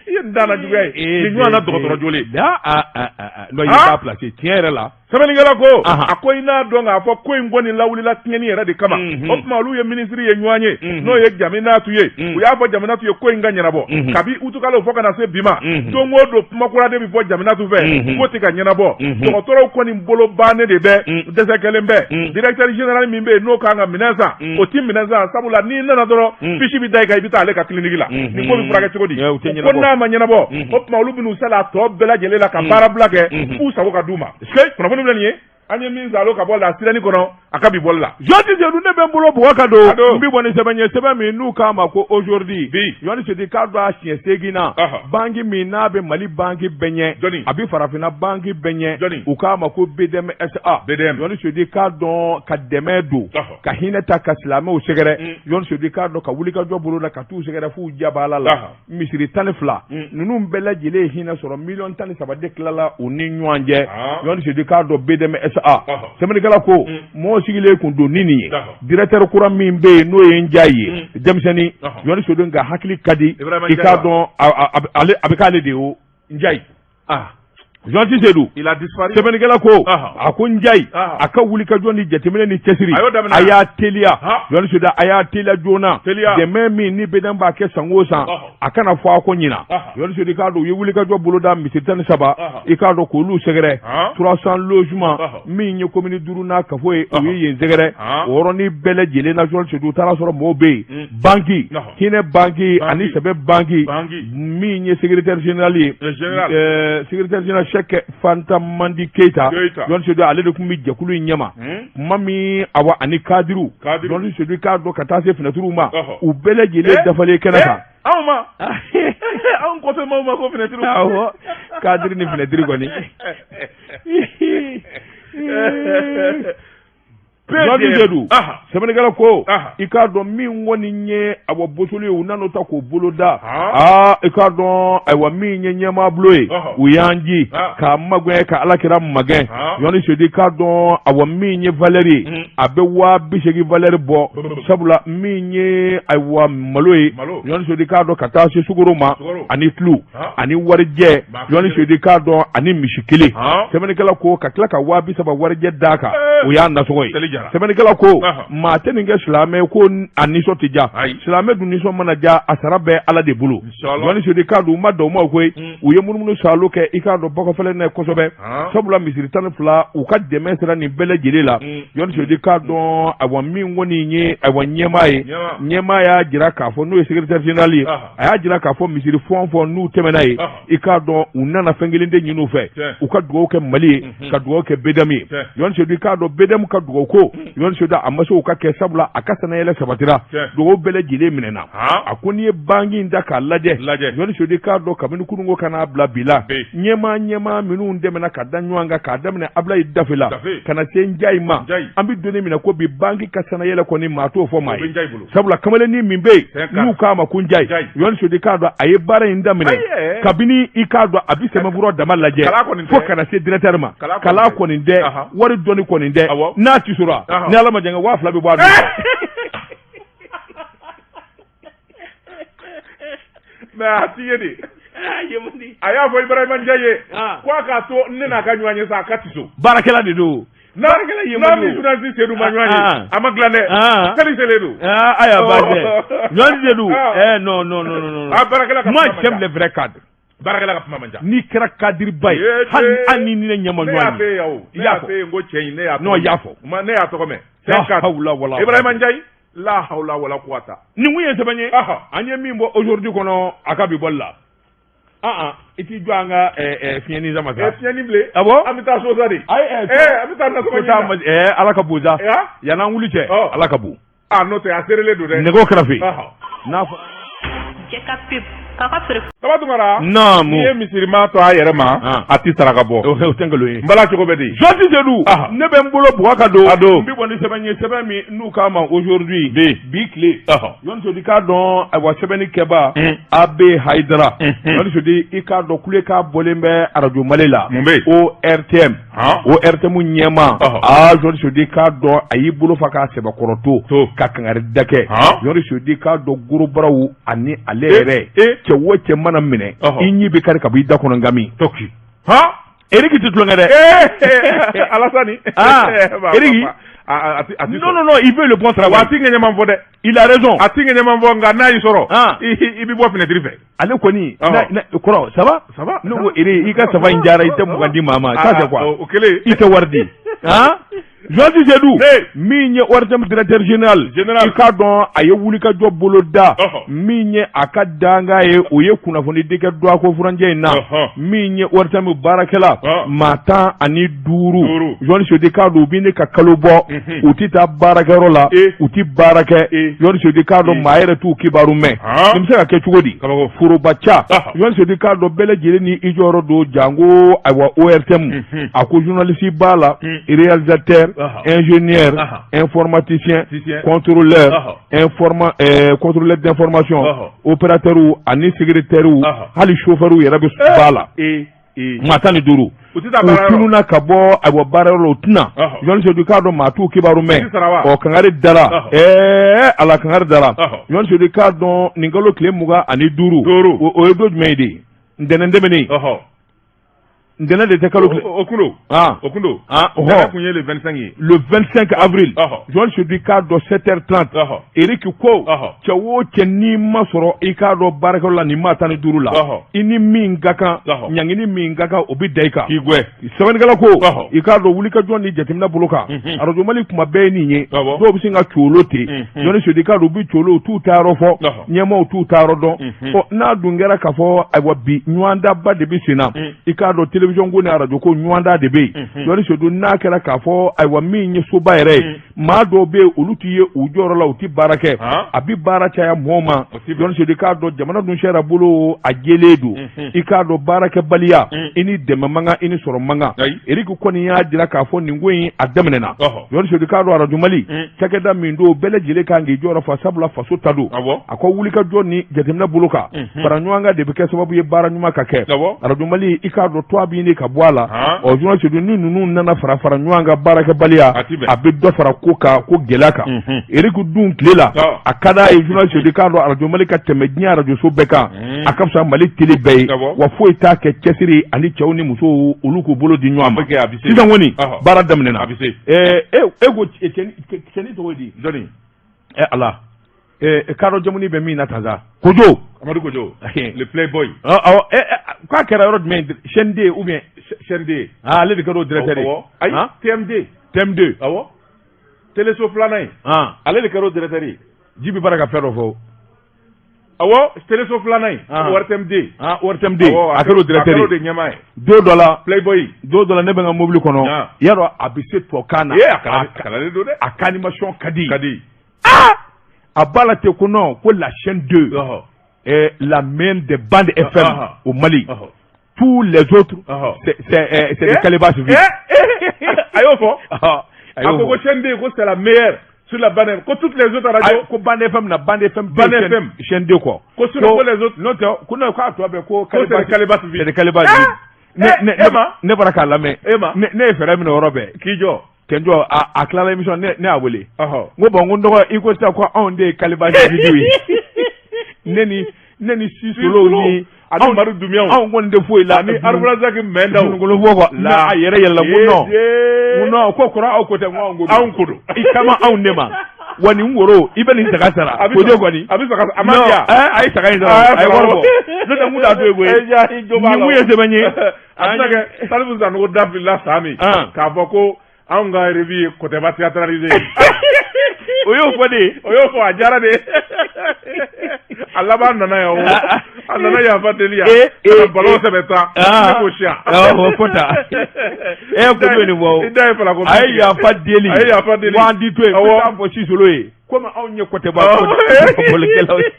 I ye nin danna juguya ye nin ɲɔgɔn na dɔgɔtɔrɔ jolen. Non, i b'a placé tiɲɛ yɛrɛ la. Sɛbɛnnikɛla ko a ko i n'a dɔn k'a fɔ ko in kɔni lawulila tiɲɛni yɛrɛ de kama. O tuma olu ye minisiri ye ɲɔgɔn ye, n'o ye Jaminatu ye. U y'a fɔ Jaminatu ye ko in ka ɲɛnabɔ kabi utukalo fo ka na se bi ma. Don o don kuma kura de bɛ bɔ Jaminatu fɛ k'o tɛ ka ɲɛnabɔ. Dɔgɔtɔrɔw kɔni bolo bannen de bɛ, dɛsɛ kɛlen bɛ. Directeur général min bɛ yen n'o kan ka minɛn san, o ti minɛn san, sabula n'i nana dɔrɔn, fiche bɛ da i kan, i bɛ taa ale ka clinique la. Nin ko bɛ furakɛ cogo di? Ko n'a ma ɲɛnabɔ, o tuma olu bɛn'u sali a tɔ bɛɛ lajɛlen la ka baarabila kɛ f'u sago ka d'u ma. Kunnafoni filɛ nin ye, an ye min salo ka bɔ la sirani kɔnɔ a ka bi bɔli la. Jɔnti Sedu, ne bɛ n bolo bugɔ ka don, n bɛ bɔ ni sɛbɛn ye, sɛbɛn min n'u k'a ma ko Aujourd'hui. Bi Jɔnti Sedu, k'a dɔn a siɲɛ seegin na, banki min n'a bɛ Mali banki bɛɛ ɲɛ, a bɛ farafinna banki bɛɛ ɲɛ, u k'a ma ko BDM SA. BDM. Jɔnti Sedu, k'a dɔn ka dɛmɛ don, ka hinɛ ta ka silamɛw sɛgɛrɛ. Jɔnti Sedu, k'a dɔn ka wulikajɔ bolo la ka t'u sɛgɛrɛ f'u jabaala la. Misiri 12 ninnu bɛɛ lajɛlen ye hinɛ sɔrɔ, miliyɔn 13 de tilala u ni ɲɔgɔn cɛ. Jɔnti Sedu, k'a dɔn BDM SA, sɛbɛnnikɛla ko mɔgɔ sigilen kun don ni nin ye directeur kura min bɛ yen n'o ye Njayi ye, denmisɛnnin. Jɔnti Sedu, nka hakili ka di, i k'a dɔn a bɛ k'ale de ye o Njayi. Jɔnti Sedu, sɛbɛnnikɛla ko a ko Njayi a ka wulikajɔ ni jateminɛ ni cɛsiri, a y'a teliya. Jɔnti Sedu, a y'a teliya joona, dɛmɛ min ni BDM b'a kɛ san o san, a kana fɔ a ko ɲina. Jɔnti Sedu, k'a dɔn u ye wulikajɔ boloda misiri 13, i k'a dɔn k'olu sɛgɛrɛ, 300 logements min ye commune duuru n'a kafo ye, u ye yen sɛgɛrɛ. O yɔrɔnin bɛɛ lajɛlen na, Jɔnti Sedu, u taara sɔrɔ mɔgɔw bɛ yen, banki, hinɛ banki ani sɛbɛ banki. Min ye secrétaire général ye, secrétaire général Cheikh Fanta Mandi Keita, Jɔnti Sedu, ale de tun bɛ jɛkulu in ɲɛma tuma min, awa, ani kadiriw. Jɔnti Sedu, k'a dɔn ka taa se finɛtiriw ma, u bɛɛ lajɛlen dafalen kɛnɛ kan. Anw ma, anw kɔfɛ maaw ma ko finɛtiriw. Awɔ, kadiri ni finɛtiri kɔni. Sedu sɛbɛnnikɛla ko i k'a dɔn min kɔni ye awa bosoli ye u nan'o ta k'o boloda aa i k'a dɔn ayiwa min ye ɲɛmaa bulon ye u y'an ci k'a magɛn ka alakira magɛn Jɔni Sedu i k'a dɔn awa min ye valeur ye a bɛ 80 000 valeur bɔ sabula min ye ayiwa malo ye Jɔni Sedu i k'a dɔn ka taa se sukaro ma ani tulu ani warijɛ Jɔni Sedu i k'a dɔn ani misi kelen sɛbɛnnikɛla ko ka tila ka 30 000 warijɛ d'a kan o y'a nasɔngɔ ye sɛbɛnnikɛla ko maa tɛ nin kɛ silamɛ ko a nisɔn tɛ diya silamɛ dun nisɔn mana diya a sara bɛ Ala de bolo Jɔni Sedu i k'a dɔn u ma dan o ma koyi u ye munumunu saalo kɛ i k'a dɔn bakɔfɛlɛ n'a ye kosɛbɛ sabula misiri 12 u ka dɛmɛ sera nin bɛɛ lajɛlen la Jɔni Sedu i k'a dɔn ayiwa min kɔni ye ayiwa ɲɛmaa ye ɲɛmaa y'a jira k'a fɔ n'o ye secrétaire général ye a y'a jira k'a fɔ misiri fɛn o fɛn n'u tɛmɛna yen i k'a dɔn u nana fɛn kelen de ɲini u fɛ u ka dugawu kɛ Mali ye ka dugawu kɛ BDM ye Jɔni Sedu i k'a dɔn BDM ka dugawu ko Jɔni Sedu a ma se o ka kɛ sabula a ka sannayɛlɛ sabatira dugawu bɛɛ lajɛlen minɛna a ko n'i ye banki in da k'a lajɛ Jɔni Sedu i k'a dɔn kabini kununko ka n'a bila bi la ɲɛmaa minnu dɛmɛna ka da ɲɔgɔn kan k'a daminɛ Abulayi Dafe la ka na se Njayi ma an bɛ don min na ko bi banki ka sannayɛlɛ kɔni maa t'o fɔ maa ye sabula kamalennin min bɛ yen n'u k'a ma ko Njayi Jɔni Sedu i k'a dɔn a ye baara in daminɛ kabini i k'a dɔn a bɛ sɛbɛnfura dama lajɛ fo ka na se directeur ma kala kɔni tɛ wari dɔɔni kɔni tɛ n'a ti sɔrɔ ni Ala ma jan kɛ 2000 bɛ bɔ a mais a ti ye de a y'a fɔ Ibrahima Njayi ye ko a k'a to ne n'a ka ɲɔgɔn ye sa a ka tiso baarakɛla de don baarakɛla ye n'a ni journaliste Seydou ma ɲɔgɔn ye a ma dilan dɛ seli selen don ayiwa baasi Jɔni Seydou non non non non a baarakɛla ka moi j'aime les vrais cadres baarakɛla ka kuma man ca n'i kɛra cadre ba ye hali ni ne ɲɛ ma ɲɔgɔn ye ne y'a f'e ye o ne y'a f'e ye n ko cɛ in ne y'a non y'a fɔ ne y'a tɔgɔ mɛn la hawla wala Ibrahima Njayi la hawla wala quwata nin kun ye sɛbɛn ye an ye min bɔ aujourd'hui kɔnɔ a ka bi bɔli la i t'i jɔ an ka fiɲɛnin sama sa fiɲɛnin bilen awɔ an bɛ taa so sa de ayi an bɛ taa nasɔngɔ ɲini na ala ka bon sa yan'an wuli cɛ ala ka bon ah n'o tɛ a seerelen don dɛ nɛgɛw kɛrɛfɛ n'a fɔ Jɛ ka pub k'a ka feere Kaba Tunkara naamu n'i ye misirima to a yɛrɛ ma a ti saraka bɔ o tɛ nkalon ye n bala cogo bɛ di Jɔsi Sedu ne bɛ n bolo bugɔ ka don a don n bɛ bɔ ni sɛbɛn ye sɛbɛn min n'u k'a ma aujourd'hui bi tile Jɔni Sedu i k'a dɔn ayiwa sɛbɛnni kɛba AB Hayidara Jɔni Sedu i k'a dɔn kule k'a bɔlen bɛ arajo Mali la mun bɛ ORTM ORTM ɲɛmaa aa Jɔni Sedu i k'a dɔn a y'i bolo fa k'a sɛbɛkɔrɔ to ka kangari da kɛ Jɔni Sedu i k'a dɔn gorobaraw ani ale yɛrɛ cɛ o cɛ mana minɛ i ɲi bɛ kari ka bɔ i da kɔnɔ ngami Eric tɛ tulonkɛ dɛ Alasani Eric non non non il veut le bon travail a ti ŋɛɲɛman fɔ dɛ il a raison a ti ŋɛɲɛman fɔ nka n'a y'i sɔrɔ i bɛ bɔ fenêtre fɛ ale kɔni kɔrɔ ça va ça va ne ko Eric i ka ça va in diyara i tɛ 20 di maa ma ça c'est quoi o kelen i tɛ wari di han Jɔsi Sedu min ye ORTM directeur général i k'a dɔn a ye wulikajɔ bolo da min ye a ka danga ye o ye kunnafoni di kɛ dɔgɔkun furancɛ in na min ye ORTM baarakɛla maa 15 Jɔni Sedu i k'a dɔn u bɛ ne ka kalo bɔ u tɛ taa baarakɛyɔrɔ la u tɛ baara kɛ Jɔni Sedu i k'a dɔn maa yɛrɛ t'u kibaru mɛn nin bɛ se ka kɛ cogo di foroba ca Jɔni Sedu i k'a dɔn bɛɛ lajɛlen ni i jɔyɔrɔ don janko ayiwa ORTM a ko journaliste b'a la réalisateur ingénieur informaticien contrôleur contrôleur d'information opérateur ani secrétaire hali chauffeur yɛrɛ bɛ b'a la maa 15 u u tununna ka bɔ ayiwa baarayɔrɔ la u tɛ na Jɔni Sedu i k'a dɔn maa t'u kibaru mɛn ɔ kangari dara ɛɛ ala kangari dara Jɔni Sedu i k'a dɔn nin kalo tile 25 o ye don jumɛn ye de ntɛnɛn tɛmɛnen ntɛnɛn de tɛ kalo tile o kun don o kun don ntɛnɛn kun ye le 25 ye le 25 avril Jɔni Sedu i k'a dɔn 7h30 Eric ko cɛ o cɛ n'i ma sɔrɔ i k'a dɔn baarakɛyɔrɔ la nin maa 15 la i ni min ka kan ɲangini min ka kan o bɛ da i kan k'i gɛn sɛbɛnnikɛla ko i k'a dɔn wulikajɔ ni jateminɛ bolo kan arajo Mali kuma bɛɛ ye nin ye dɔw bɛ sin ka coolo ten Jɔni Sedu i k'a dɔn u bɛ coolo u t'u taayɔrɔ fɔ ɲɛmaaw t'u taayɔrɔ dɔn ɔ n'a dun kɛra k'a fɔ ayiwa bi ɲɔgɔndanba de bɛ sen na i k'a dɔn télé télévision ko ni arajo ko ɲɔgɔnda de bɛ yen. Journaliste Seydou, n'a kɛra k'a fɔ ayiwa min ye soba yɛrɛ ye, maa dɔw bɛ yen, olu t'i ye u jɔyɔrɔ la, u tɛ baara kɛ, a bɛ baara caya mɔgɔw ma. Journaliste Seydou, k'a dɔn jamana dun sariya bolo a jɛlen don, i k'a dɔn baarakɛbaliya, i ni dɛmɛ man kan, i ni sɔrɔ man kan. Eric kɔni y'a jira k'a fɔ nin ko in a daminɛna. Journaliste Seydou, k'a dɔn arajo Mali cakɛda min don, bɛɛ lajɛlen kan k'i jɔyɔrɔ fa, sabula faso ta don. A ko wulikajɔ ni jateminɛ bolo kan, fara ɲɔgɔn kan de bɛ kɛ sababu ye baara ɲuman ka kɛ. Arajo Mali, i k'a dɔn tɔgɔ bɛ ɲini ka bɔ a la. Ɔ, journaliste Seydou, ni ninnu nana fara fara ɲɔgɔn kan, baarakɛbaliya a bɛ dɔ fara ko kan, ko gɛlɛya kan. Eric dun tile la, a ka d'a ye, journaliste Seydou, k'a dɔn arajo Mali ka tɛmɛ diɲɛ arajoso bɛɛ kan, a ka fisa Mali télé bɛɛ ye. Wa foyi t'a kɛ cɛsiri ani cɛw ni musow, olu k'u bolo di ɲɔgɔn ma. Sisan kɔni baara daminɛna. E ko cɛnin tɔgɔ di? Jɔnni? Ɛ Ala, kadɔ jamuni bɛ min na tan sa, Kojo. Amadu Kojo, le playboy. Awɔ, k'a kɛra yɔrɔ jumɛn? Chaîne D ou bien? Chaîne D. Ah, ale de kɛra o directeur ye. Ayi, TMD. TMD. Awɔ, téléso filanan in, ale de kɛra o directeur ye. Ji bɛ baara ka fɛn dɔ fɔ. Awɔ, téléso filanan in, ORTM D. Ah, ORTM D, a kɛra o directeur ye. A ye kɛra o de ɲɛmaa ye. Don dɔ la, playboy. Don dɔ la, ne bɛ n ka mobili kɔnɔ, y'a dɔn a bɛ se tubabukan na. Ee, a kalannen don dɛ. A ka animation ka di. Ka di. Ah, a b'a la ten ko non, ko la chaîne 2 est la main des bandes FM au Mali. Tous les autres, c'est des calebasses vides. A y'o fɔ. A ko ko chaîne 2, ko c'est la meilleure sur la bande, ko toutes les autres radios. Ko bande FM na, bande FM. Bande FM. Chaîne 2 quoi. Ko sinon ko les autres. N'o tɛ, ko non, k'a tɔ bɛɛ ko. Ko c'est des calebasses vides. C'est des calebasses vides. Ne bɔra k'a lamɛn. E ma. Ne ye fɛɛrɛ minɛ o yɔrɔ bɛɛ. K'i jɔ. Kɛnjɔ, a tilala émission, ne y'a wele. N ko bon, n ko n dɔgɔ, i ko sisan ko anw de ye calebasse vide ye. Ne ni Sisolo ni. Ani Madu Dumiyaw. Anw kɔni tɛ foyi la. Ani Arubrazaki Mɛndaw. Dungolo fɔ quoi. La a yɛrɛ yɛlɛla, ko non. N ko non, ko kɔrɔ aw ko tɛ, n ko anw ko don. Anw ko don. I kama anw de ma. Wa nin woro, i bɛ nin saga sara. Kojo kɔni. A bɛ saga, a ma diya. A ye saga in sara. A ye wari bɔ. N'o tɛ n kun t'a to yen koyi. Nin kun ye sɛbɛn ye. A bɛ se ka kɛ Salifu Sanogo da filila san min. K'a fɔ ko anw ka revue ye Kɔtɛba théâtralisé ye. O y'o fɔ de. O y'o fɔ, a diyara de. A laban nana yan o. A nana yafa deli yan. Ka ballon sɛbɛ ta. Ne ko siya. O fɔ tan. Ko bɛ nin fɔ. I da ye fala ko. A ye yafa deli. A ye yafa deli. Ko an di to yen. Ko taa fɔ Sisolo ye. Komi anw ye Kɔtɛba bɔlikɛlaw ye.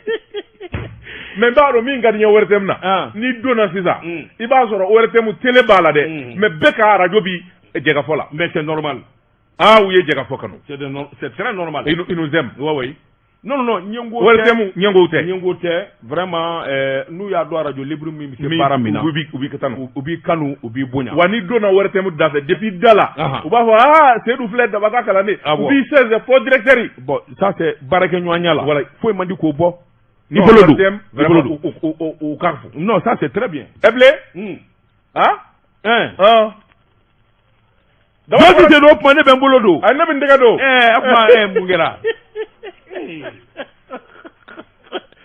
Mais n b'a dɔn min ka di n ye ORTM na. N'i donna sisan, i b'a sɔrɔ ORTM télé b'a la dɛ. Mais bɛɛ ka arajo bi jɛkafɔ la. Mais c'est normal. Ah, u ye jɛkafɔ kanu. C'est très normal. Ils nous aiment. Ouais, oui. Non, non, non, ɲɛngo tɛ. ORTM ɲɛngow tɛ. Ɲɛngo tɛ. Vraiment, n'u y'a dɔn arajo libre min bɛ se baara min na. U b'i kanu. U b'i kanu, u b'i bonya. Wa n'i donna ORTM da fɛ, depuis da la, u b'a fɔ aa Seydou filɛ Dabaka kalanden. U b'i sɛnsɛn fo directeur. Bon, ça c'est baarakɛɲɔgɔnya la. Voilà. Foyi man di k'o bɔ. I bolo don. I bolo don. U k'a fɔ. Non, ça c'est très bien. Ɛ bilen. Ah. Hein. Dɔw tɛ don o kuma, ne bɛ n bolo don. Ayi, ne bɛ n tɛgɛ don. Ɛɛ, o kuma mun kɛra?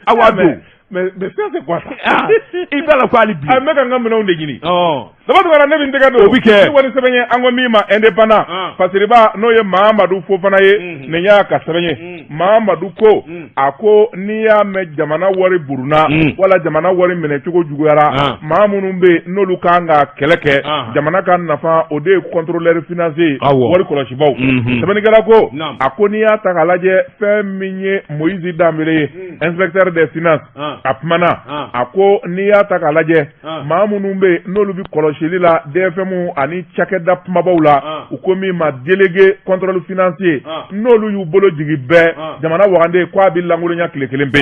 Awa don. Mais ça c'est quoi ça? I b'a la ko hali bi. A bɛ ka n ka minɛnw de ɲini. Daba Tunkara, ne bɛ n tɛgɛ don. O bɛ kɛ. Ne kɔni sɛbɛn ye, an ko min ma indépendant. Fasiriba n'o ye Mahamadu Fofana ye. Nin y'a ka sɛbɛn ye. Mahamadu ko a ko n'i y'a mɛn jamana wari buruna, wala jamana wari minɛcogo juguyara, maa minnu bɛ yen n'olu kan ka kɛlɛ kɛ jamana ka nafa, o de ye contrôleur financier, wari kɔlɔsibaw. Sɛbɛnnikɛla ko a ko n'i y'a ta k'a lajɛ, fɛn min ye Moïse Danbele ye, inspecteur des finances, a kumana, a ko n'i y'a ta k'a lajɛ, maa minnu bɛ yen n'olu bɛ kɔlɔsili la DFM ani cakɛda kumabaw la, u ko min ma délégué contrôle financier, n'olu y'u bolo jigin bɛɛ jamana wagande, ko a bɛ lankolonya tile kelen pe.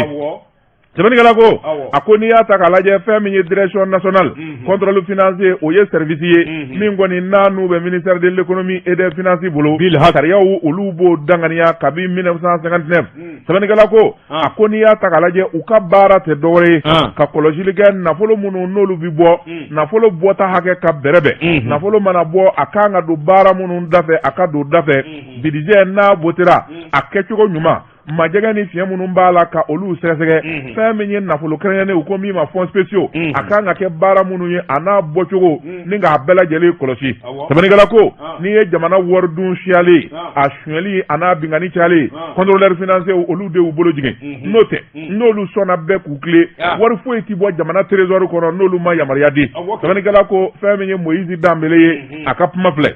Sɛbɛnnikɛla ko a ko n'i y'a ta k'a lajɛ, fɛn min ye direction nationale contrôle financier, o ye service ye min kɔni n'a n'u bɛ ministère de l'économie et des finances bolo, sariyaw olu b'o danganiya kabi 1959. Sɛbɛnnikɛla ko a ko n'i y'a ta k'a lajɛ, u ka baara tɛ dɔwɛrɛ ye ka kɔlɔsili kɛ nafolo minnu n'olu bɛ bɔ, nafolo bɔta hakɛ ka bɛrɛbɛn, nafolo mana bɔ a kan ka don baara minnu dafɛ, a ka don dafɛ, budget n'a votera a kɛcogo ɲuman. Majɛgɛ ni fiɲɛ minnu b'a la ka olu sɛgɛsɛgɛ, fɛn min ye nafolo kɛrɛnkɛrɛnnen u ko min ma fonds spéciaux, a kan ka kɛ baara minnu ye a n'a bɔcogo ni k'a bɛɛ lajɛlen kɔlɔsi. Sɛbɛnnikɛla ko n'i ye jamana waridun siyalen, a sonyɛli a n'a binkanni cayalen, contrôleur financier olu de y'u bolo jigin. N'o tɛ, n'olu sɔnna bɛɛ k'u tilen, wari foyi tɛ bɔ jamana trésor kɔnɔ n'olu ma yamaruya di. Sɛbɛnnikɛla ko fɛn min ye Moïse Danbele ye, a ka kuma filɛ.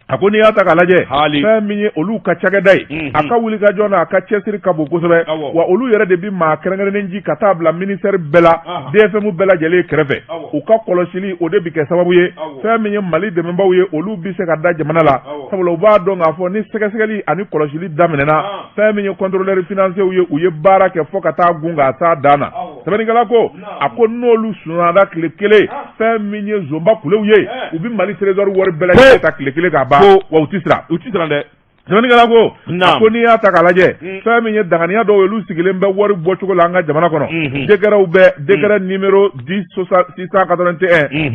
A ko n'i y'a ta k'a lajɛ, fɛn min ye olu ka cakɛda ye, a ka wulikajɔ n'a ka cɛsiri ka bon kosɛbɛ. Wa olu yɛrɛ de bɛ maa kɛrɛnkɛrɛnnen ci ka taa bila ministère bɛɛ la, DFM bɛɛ lajɛlen kɛrɛfɛ. U ka kɔlɔsili o de bɛ kɛ sababu ye, fɛn min ye Mali dɛmɛbaaw ye, olu bɛ se ka da jamana la, sabula u b'a dɔn k'a fɔ ni sɛgɛsɛgɛli ani kɔlɔsili daminɛna, fɛn min ye contrôleur financier ye, u ye baara kɛ fo ka taa gun k'a s'a dan na. Sɛbɛnnikɛla ko a ko n'olu sunyara tile kelen, fɛn min ye zonba kulew ye, u bɛ Mali trésor wari bɛɛ lajɛlen ta tile kelen k'a ban, wa u tɛ siran, u tɛ siran dɛ. Sɛbɛnnikɛla ko a ko n'i y'a ta k'a lajɛ, fɛn min ye danganiya dɔw ye, olu sigilen bɛ wari bɔcogo la an ka jamana kɔnɔ. Décretw bɛ décret numéro 10 681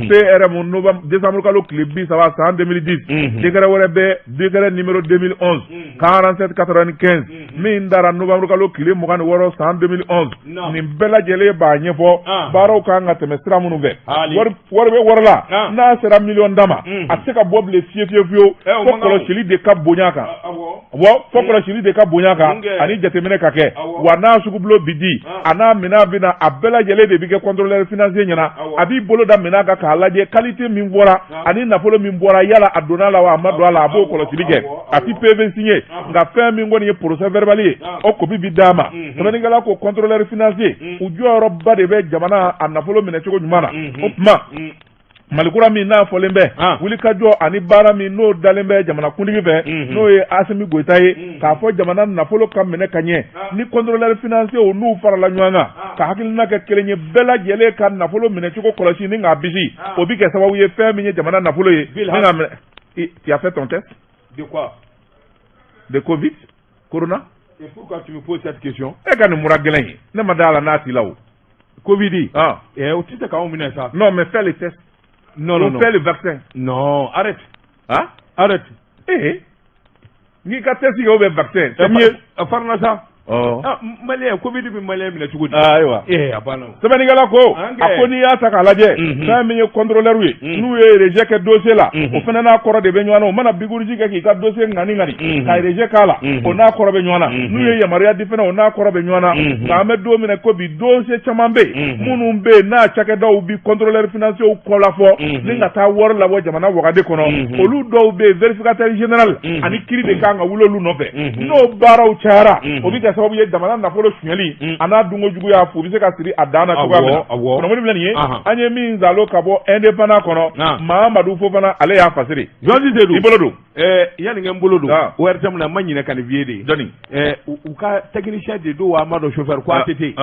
PRM novembre décembre kalo tile 30 san 2010. Décret wɛrɛ bɛ décret numéro 2011 47 95 min dara novembre kalo tile 26 san 2011. Nin bɛɛ lajɛlen b'a ɲɛfɔ baaraw kan ka tɛmɛ sira minnu fɛ. Wari bɛ wari la, n'a sera miliyɔn da ma, a tɛ se ka bɔ bilen fiye fiye fiyewu, fo kɔlɔsili de ka bonya kan. Wa fo kɔlɔsili de ka bonya kan ani jateminɛ ka kɛ. Wa n'a sugubulon bi di, a n'a minɛn bɛ na, a bɛɛ lajɛlen de bɛ kɛ contrôleur financier ɲɛna. A b'i bolo da minɛn kan k'a lajɛ, qualité min bɔra ani nafolo min bɔra, yala a donna a la wa a ma don a la, a b'o kɔlɔsili kɛ. A ti PV signé, nka fɛn min kɔni ye procès verbal ye, o kopi bi d'a ma. Sɛbɛnnikɛla ko contrôleur financier, u jɔyɔrɔba de bɛ jamana a nafolo minɛcogo ɲuman na. O tuma, Malikura min n'a fɔlen bɛ, wulikajɔ ani baara min n'o dalen bɛ jamanakuntigi fɛ, n'o ye Asimi Goyita ye, k'a fɔ jamana nafolo ka minɛ ka ɲɛ, ni contrôleur financier n'u farala ɲɔgɔn kan ka hakilina kɛ kelen ye, bɛɛ lajɛlen ka nafolo minɛcogo kɔlɔsi ni k'a bisi, o bɛ kɛ sababu ye fɛn min ye jamana nafolo ye ni k'a minɛ. Tu as fait ton test? De quoi? De Covid, Corona. Et pourquoi tu me poses cette question? E ka nin mura gɛlɛn ye, ne ma da la n'a t'i la o. Covid? Ah. Eh, o tɛ se k'anw minɛ sa. Non, mais fais le test. Non, non, non. Fais le vaccin. Non, arrête. Hein? Arrête. Eh, n'i ka test kɛ ou bien vaccin, c'est mieux. Farana sa. Ɔ. Ah, malien, Covid bɛ malien minɛ cogo di? Ayiwa. Eh, a banna. Sɛbɛnnikɛla ko a ko n'i y'a ta k'a lajɛ, fɛn min ye contrôleur ye, n'u ye rejet kɛ dossier la, o fana n'a kɔrɔ de bɛ ɲɔgɔn na. O mana biguruji kɛ k'i ka dossier ŋani ŋani ka rejet k'a la, o n'a kɔrɔ bɛ ɲɔgɔn na. N'u ye yamaruya di fana, o n'a kɔrɔ bɛ ɲɔgɔn na. Nka an bɛ don min na ko bi, dossier caman bɛ yen minnu bɛ yen n'a cakɛdaw bi contrôleur financier kɔ la fɔ ni ka taa wari labɔ jamana wagade kɔnɔ, olu dɔw bɛ yen, vérificateur général ani kiiri de kan ka wuli olu nɔfɛ. N'o baaraw cayara, o bɛ kɛ sababu ye jamana nafolo sonyɛli a n'a dunko juguya, fu bɛ se ka siri a dan na cogoya min na. Kunnafoni filɛ nin ye, an ye min zalo ka bɔ Indépendant kɔnɔ, Mahamadu Fofana, ale y'a fasiri. Jɔnji Seydou. I bolo don. Yanni n bolo don ORTM na, n ma ɲinɛ ka nin f'i ye de. Jɔnni? U ka technicien de don wa, a ma dɔn chauffeur ko ATT.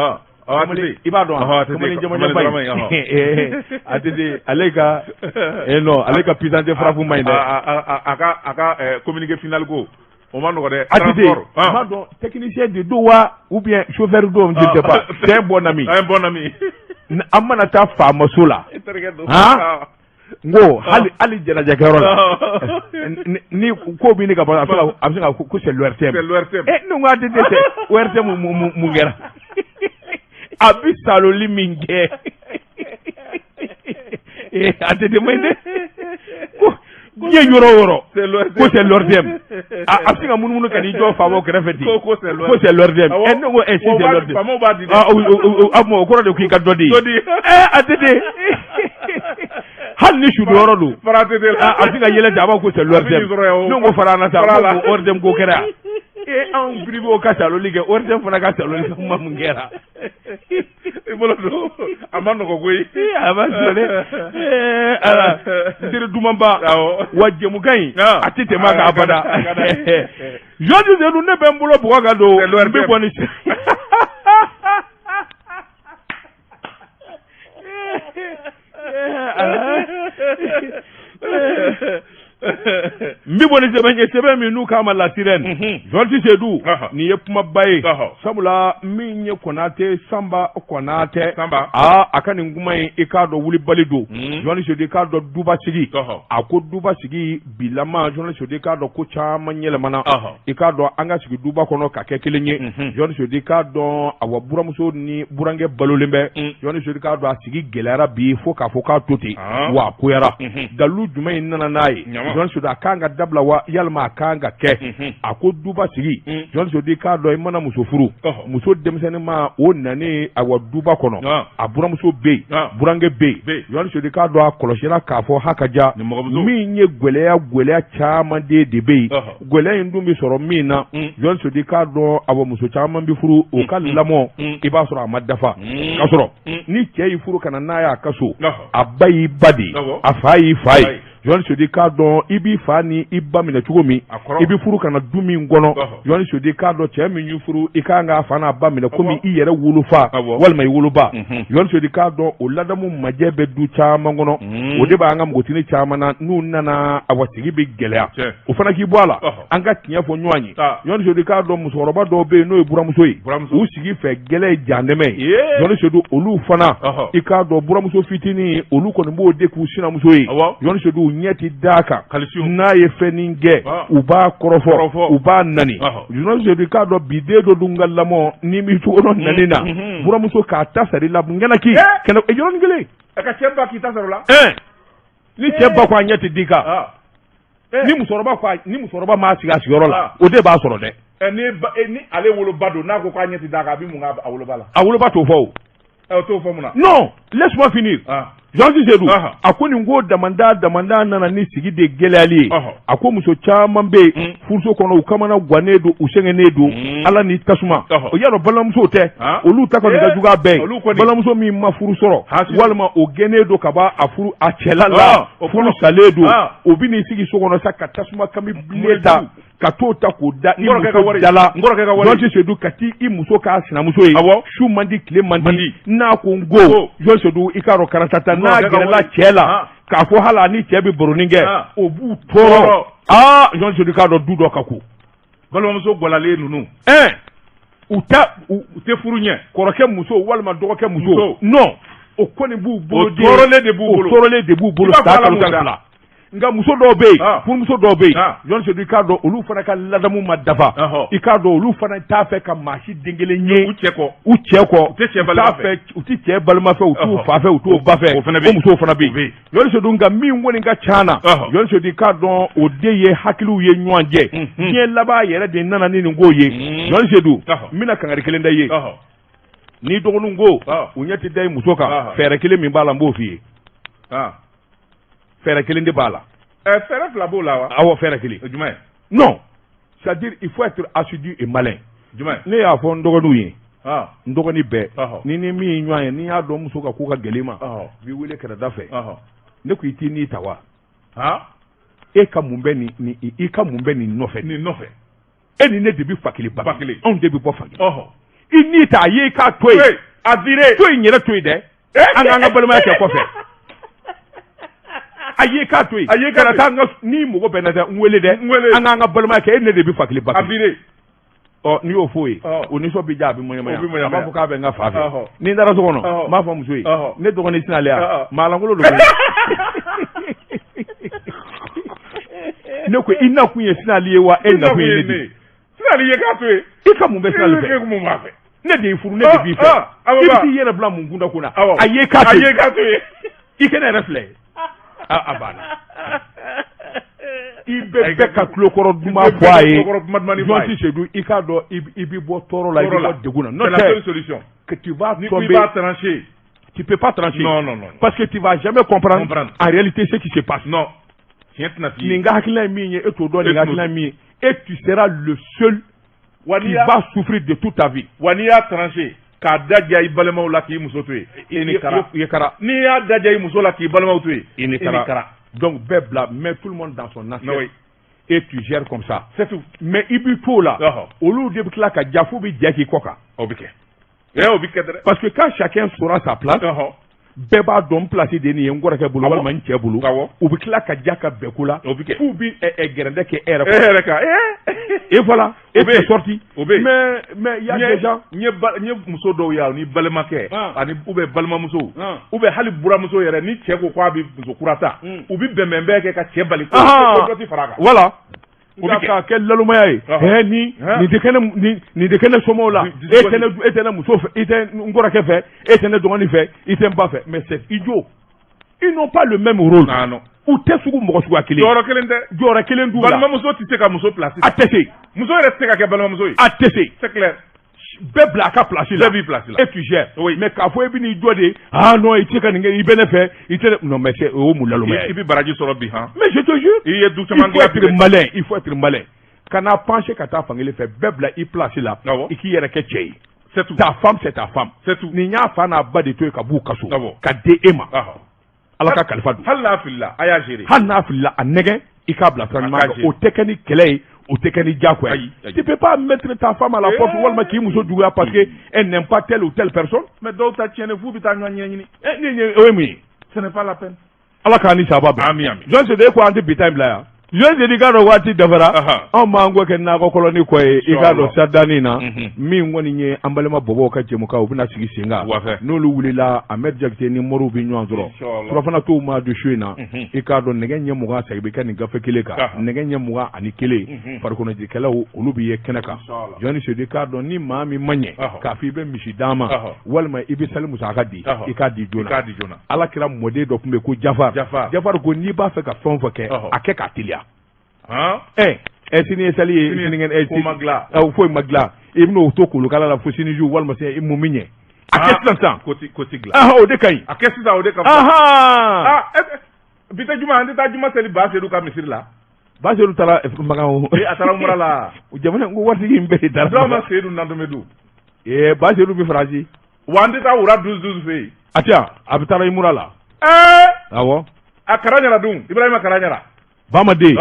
ATT. I b'a dɔn, kamalen jamajanba in, ATT, ale ka non, ale ka puissance de frappe ma ɲi dɛ. A ka communiqué final ko o ma nɔgɔ dɛ. ATT, n m'a dɔn technicien de don wa ou bien chauffeur don, je ne sais pas. C'est un bon ami. Un bon ami. An mana taa faamaso la. Han? N ko hali jɛnajɛkɛyɔrɔ la, ni ko bɛ ne ka bɔ, a bɛ se ka ko c'est l'ORTM. C'est l'ORTM. Eh, ne ko ATT tɛ ORTM, mun kɛra? A bɛ saloli min kɛ, ATT ma ɲi dɛ. Ko diɲɛ yɔrɔ o yɔrɔ ko c'est l'ORTM. A bɛ se ka munumunu ka n'i jɔ faamaw kɛrɛfɛ ten ko c'est ko c'est l'ORTM. Eh, ne ko si c'est l'ORTM. Faamaw b'a di dɛ. Ah, o kɔrɔ de k'i ka dɔ di. Dɔ di. Eh, ATT, hali ni sudonyɔrɔ don. Fara ATT la. A bɛ se ka yɛlɛ ten, a b'a fɔ ko c'est l'ORTM. Ne ko fara an na sa, ko ORTM ko kɛra yan. Eh, anw privé ka saloli kɛ, ORTM fana ka saloli kɛ, kuma mun kɛra? I bolo don, a ma nɔgɔ koyi. A ma sɔrɔ dɛ. Ala n teri dumanba. Wa jɛmukan in a tɛ tɛmɛ a kan abada. Jɔnji Seydou, ne bɛ n bolo bugɔ ka don, n bɛ bɔ ni. N bɛ bɔ ni sɛbɛn ye, sɛbɛn min n'u k'a ma La Sirène. Journaliste Seydou, nin ye kumaba ye, sabula min ye Konatɛ, Sanba Konatɛ, aa, a ka nin kuma in, i k'a dɔn, wulibali don. Journaliste Seydou, i k'a dɔn, duba sigi, a ko duba sigi bilama, journaliste Seydou, i k'a dɔn ko caman yɛlɛmana. I k'a dɔn, an ka sigi duba kɔnɔ ka kɛ kelen ye. Journaliste Seydou, i k'a dɔn, awa, buramuso ni burankɛ balolen bɛ. Journaliste Seydou, i k'a dɔn, a sigi gɛlɛyara bi fo k'a fɔ k'a to ten, wa a koyara. Dalilu jumɛn in nana n'a ye? Journaliste Seydou, a kan ka dabila wa, yalima a kan ka kɛ? A ko duba sigi, journaliste Seydou, i k'a dɔn, i mana muso furu, muso denmisɛnninma o nanen, awa, duba kɔnɔ, a buramuso bɛ yen, burankɛ bɛ yen. Journaliste Seydou, i k'a dɔn, a kɔlɔsira k'a fɔ ha ka ja min ye gɛlɛya, gɛlɛya caman de bɛ yen. Gɛlɛya in dun bɛ sɔrɔ min na, journaliste Seydou, i k'a dɔn, awa, muso caman bɛ furu, o ka lamɔ, i b'a sɔrɔ a ma dafa. K'a sɔrɔ ni cɛ y'i furu ka na n'a y'a ka so, a ba y'i ba de ye, a fa y'i fa ye. Journaliste Seydou, i k'a dɔn, i b'i fa ni i ba minɛ cogo min, i bɛ furu ka na du min kɔnɔ, journaliste Seydou, i k'a dɔn, cɛ min y'i furu, i kan k'a fa n'a ba minɛ komi i yɛrɛ wolofa walima i woloba. Journaliste Seydou, i k'a dɔn, o ladamu majɛ bɛ du caman kɔnɔ. O de b'an ka npogotini caman na, n'u nana, awa, sigi bɛ gɛlɛya. O fana k'i bɔ a la, an ka tiɲɛ fɔ ɲɔgɔn ye. Journaliste Seydou, i k'a dɔn, musokɔrɔba dɔw bɛ yen n'o ye buramuso ye, u sigi fɛ gɛlɛ ye jandɛmɛ ye. Journaliste Seydou, olu fana, i k'a dɔn, buramuso fitinin, olu kɔni b'o de k'u sinamuso ye. Journaliste Seydou, u ɲɛ tɛ d'a kan. N'a ye fɛn nin kɛ, u b'a kɔrɔfɔ, u b'a nani. Journaliste Seydou, i k'a dɔn, bi den dɔ dun ka lamɔ ni b'i cogo dɔn nani na, buramuso k'a ta sari la ŋɛnaki kɛnɛ yɔrɔnin kelen. Ka cɛ ba k'i ta sɔrɔ la. Ni cɛ ba ko a ɲɛ tɛ d'i kan, ni musokɔrɔba ko, ni musokɔrɔba m'a sigi a sigiyɔrɔ la, o de b'a sɔrɔ dɛ. Ni ale woloba don, n'a ko k'a ɲɛ tɛ d'a kan, a bɛ mun k'a woloba la? A woloba t'o fɔ o. O t'o fɔ mun na? Non, laisse-moi finir. Journaliste Seydou, a ko nin ko damanda damanda nana ni sigi de gɛlɛyali ye. A ko muso caman bɛ yen furuso kɔnɔ, u kamana gannen don, u sɛgɛnnen don, ala ni tasuma. O y'a dɔn, balimamuso tɛ, olu ta kɔni ka jugu a bɛɛ ye. Balimamuso min ma furu sɔrɔ, walima o gɛnnen don ka bɔ a furu a cɛla la, furu salen don, o bɛ n'i sigi so kɔnɔ sa ka tasuma kami bilen ta ka t'o ta k'o da i muso da la. Journaliste Seydou, ka t'i i muso k'a sinamuso ye, su man di, tile man di, n'a ko n ko, Journaliste Seydou, i k'a dɔn, karatata n'a gɛrɛla cɛ la k'a fɔ hali a ni cɛ bɛ baronin kɛ, o b'u tɔɔrɔ. Aa, Journaliste Seydou, i k'a dɔn, du dɔ ka ko balimamuso gwalalen ninnu. U ta u tɛ furu ɲɛ. Kɔrɔkɛ muso walima dɔgɔkɛ muso, non, o kɔni b'u bolo. O tɔɔrɔlen de b'u bolo. O tɔɔrɔlen de b'u bolo san kalo 12. Nka muso dɔw bɛ yen, furumuso dɔw bɛ yen, Journaliste Seydou, i k'a dɔn, olu fana ka ladamu ma dafa. I k'a dɔn, olu fana t'a fɛ ka maa si den kelen ye u cɛ kɔ. U cɛ kɔ. U tɛ cɛ balima fɛ. U tɛ cɛ balima fɛ, u t'u fa fɛ, u t'u ba fɛ. O fana bɛ yen. O musow fana bɛ yen, Journaliste Seydou. Nka min kɔni ka ca na, Journaliste Seydou, i k'a dɔn, o de ye hakiliw ye ɲɔgɔn jɛ. Diɲɛ laban yɛrɛ de nana ni nin ko ye. Journaliste Seydou, n bɛna kangari kelen da i ye. N'i dɔgɔninw ko u ɲɛ tɛ da i muso kan, fɛɛrɛ kelen min b'a la, n b'o f'i ye. Fɛɛrɛ kelen de b'a la. Fɛɛrɛ fila b'o la wa? Awɔ, fɛɛrɛ kelen. Jumɛn? Non, c'est-à-dire il faut être assidu et malin. Jumɛn? Ne y'a fɔ n dɔgɔninw ye, n dɔgɔnin bɛɛ, ni min ye ɲɔgɔn ye, n'i y'a dɔn muso ka ko ka gɛlɛn i ma, n b'i wele kɛrɛda fɛ. Ne ko i t'i ni ta wa? E ka mun bɛ nin, i ka mun bɛ nin nɔfɛ? Nin nɔfɛ. E ni ne de bɛ fa kelen ba kelen, anw de bɛ bɔ fa kelen. I ni ta, a ye, i k'a to yen. A viré. To yen yɛrɛ, to yen dɛ. An k'an ka balimaya kɛ kɔfɛ. A ye, k'a to yen. A ye, kana taa n ka ni mɔgɔ bɛnna dɛ, n wele dɛ. N wele. An k'an ka balimaya kɛ, e ni ne de bɛ fa kelen ba kelen. A viré. Ɔ, n'i y'o f'o ye, o nisɔn bɛ diya, a bɛ mɔɲɔmɔɲɔ, a b'a fɔ k'a bɛ n ka fa fɛ. Ni n taara so kɔnɔ, n b'a fɔ muso ye, ne dɔgɔnin sinale yan, maalankolon don. Ne ko i nakun ye sinali ye wa, e nakun ye ne de ye? Sinali ye, k'a to yen. I ka mun bɛ sinali fɛ? E mun b'a fɛ? Ne de y'i furu, ne de b'i fɛ. I bɛ t'i yɛrɛ bila mun kunda ko la? A ye, k'a to yen. A ye, k'a to yen. I kɛnɛ yɛrɛ filɛ, a banna. I bɛ bɛɛ ka tulokɔrɔ duman fɔ a ye. Journaliste Seydou, i k'a dɔn, i bɛ bɔ tɔɔrɔ la, i bɛ bɔ degun na. N'o tɛ, solution que tu vas tomber. Ni ko i b'a trancher. Tu peux pas trancher. Non, non, non. Parce que tu vas jamais comprendre en réalité ce qui se passe. Non. Tiɲɛ tɛna f'i ye. Nin ka hakilina ye min ye, e t'o dɔn. Nin ka hakilina ye min ye, et tu seras le seul qui va souffrir de toute ta vie. Wa n'i y'a trancher k'a da diya i balimaw la k'i muso to yen, i ni kara. I ye kara. N'i y'a da diya i muso la k'i balimaw to yen, i ni kara. Donc bɛɛ bila, mets tout le monde dans son assiette. Et tu gères comme ça. C'est tout. Mais i b'i t'o la, olu de bɛ tila ka ja f'u bɛ jɛ k'i kɔ kan. O bɛ kɛ. O bɛ kɛ dɛ. Parce que quand chacun saura sa place, Bɛɛ b'a dɔn n place de nin ye n kɔrɔkɛ bolo walima n cɛ bolo. U bɛ tila ka ja ka bɛn ko la f'u bɛ gɛrɛndɛ kɛ e yɛrɛ kan. Et voilà, et c'est sorti. O bɛ yen. Mais y a des gens. N ye muso dɔw ye ani balimakɛ ani ou bien balimamuso ou bien hali buramuso yɛrɛ, ni cɛ ko k'a bɛ muso kura ta, u bɛ bɛnbɛn kɛ ka cɛ bali ko dɔ tɛ fara a kan. Voilà. O bɛ k'a kɛ lalomaya ye. Nin nin tɛ kɛ ne nin tɛ kɛ ne somɔgɔw la. E tɛ ne muso fɛ, i tɛ n kɔrɔkɛ fɛ, e tɛ ne dɔgɔnin fɛ, i tɛ n ba fɛ. Mais c'est idiot. Ils n'ont pas le même rôle. Ah non. U tɛ sugu mɔgɔ suguya kelen. Jɔyɔrɔ kelen tɛ. Jɔyɔrɔ kelen t'u la. Balimamuso tɛ se ka muso place. A tɛ se. Muso yɛrɛ tɛ se ka kɛ balimamuso ye. A tɛ se. C'est clair. Bɛɛ bila a ka place la. Bɛɛ b'i place la. Et tu gères. Oui. Mais k'a fɔ e bɛ n'i jɔ de, ah non, i tɛ se ka nin kɛ, i bɛ ne fɛ, i tɛ, non mais c'est o ye mun lalomaya ye. I bɛ baraji sɔrɔ bi han. Mais je te jure. I ye du caman Il faut être malin, il faut être malin. Kana pencher ka taa fankelen fɛ, bɛɛ bila i place la. I k'i yɛrɛ kɛ cɛ ye. C'est tout. Ta femme, c'est ta femme. C'est tout. Nin y'a fa n'a ba de to yen ka b'u ka so. Ka di e ma. Ala ka kalifa don. Hali n'a filila, a y'a gérer. Hali n'a filila, a nɛgɛ, i k'a bila sira ɲuman kan. O tɛ kɛ ni kɛlɛ ye, o tɛ kɛ ni diyagoya ye. Tu peux pas mettre ta femme à la porte walima k'i muso juguya parce que elle n'aime pas telle ou telle personne. Mais dɔw ta tiɲɛni f'u bɛ taa ɲɔgɔn ɲɛɲini. O ye mun ye? Ce n'est pas la peine. Ala k'an ni saba bɛn. Ami ami. Jɔn Sedu, e ko an tɛ bi ta in bila yan. Jɔn Sedu, i k'a dɔn waati dafara. Anw b'an kɔ kɛ nakɔ kɔlɔni kɔ ye, i k'a dɔn sadani na. Min kɔni ye an balima bɔbɔw ka jɛmukan, u bɛna sigi sen kan. N'olu wulila, Ahmed Jakite ni Moriw bɛ ɲɔgɔn sɔrɔ. Surafana t'u ma don su in na. I k'a dɔn nɛgɛ ɲɛ 20 segin bɛ kɛ nin gafe kelen kan. Nɛgɛ ɲɛ 21, farikoloɲɛnajɛkɛlaw olu bɛ ye kɛnɛ kan. Jɔn Sedu, i k'a dɔn ni maa min ma ɲɛ k'a fɔ i bɛ misi d'an ma walima i bɛ sali musaka di, i k'a di joona. Ala kira mɔden dɔ tun bɛ yen ko Jafar. Jafar ko n'i b'a fɛ ka fɛn o fɛn kɛ, a kɛ k'a teliya. Sini ye sali ye, sinikɛnɛ foyi ma dilan, i bɛn'o to kolokala la fo sini ju walima sini mun bɛ ɲɛ. A kɛ sisan sisan. Ko ti dilan. O de ka ɲi. A kɛ sisan, o de ka fisa. Bi tɛ juma, an tɛ taa juma seli Ba Sedu ka misiri la. Ba Sedu taara Makan o. A taara umura la. Jamana ko waritigi in bɛɛ de taara. Dɔw ma Sedu Nantomedu. Ba Sedu bɛ Faransi. Wa an tɛ taa wura 12 fɛ yen. A tɛ yan, a bɛ taara umura la. Awɔ. A kara ɲɛna dun, Ibrahima kara ɲɛna. Bamaden.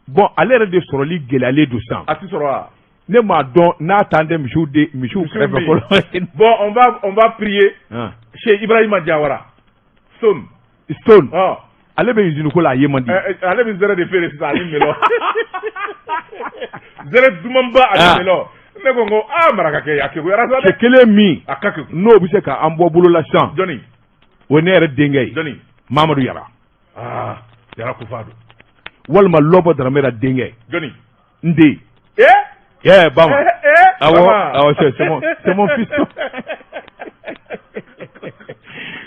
Bon, ale yɛrɛ de sɔrɔli gɛlɛyalen don sisan. A ti sɔrɔ wa? Ne m'a dɔn n'a t'an tɛ misiw de misiw kɛrɛfɛ fɔlɔ. Bon, on va prier chez Ibrahima Diawara. Stone. Stone. Ale bɛ usine ko la, a ye man di. Ale bɛ zɛrɛ de feere sisan ani melon. Zɛrɛ dumanba ani melon. Ne ko marakakɛ a kekuyara sa dɛ. Cɛ kelen min. A ka keku. N'o bɛ se k'an bɔ bolo la sisan. Jɔnni? O ye ne yɛrɛ denkɛ ye. Jɔnni? Mamadu Yara. Yara Kufa don. Walima Lɔbɔ Daramera denkɛ. Jɔnni? N den. Bama. Awɔ, c'est mon fils.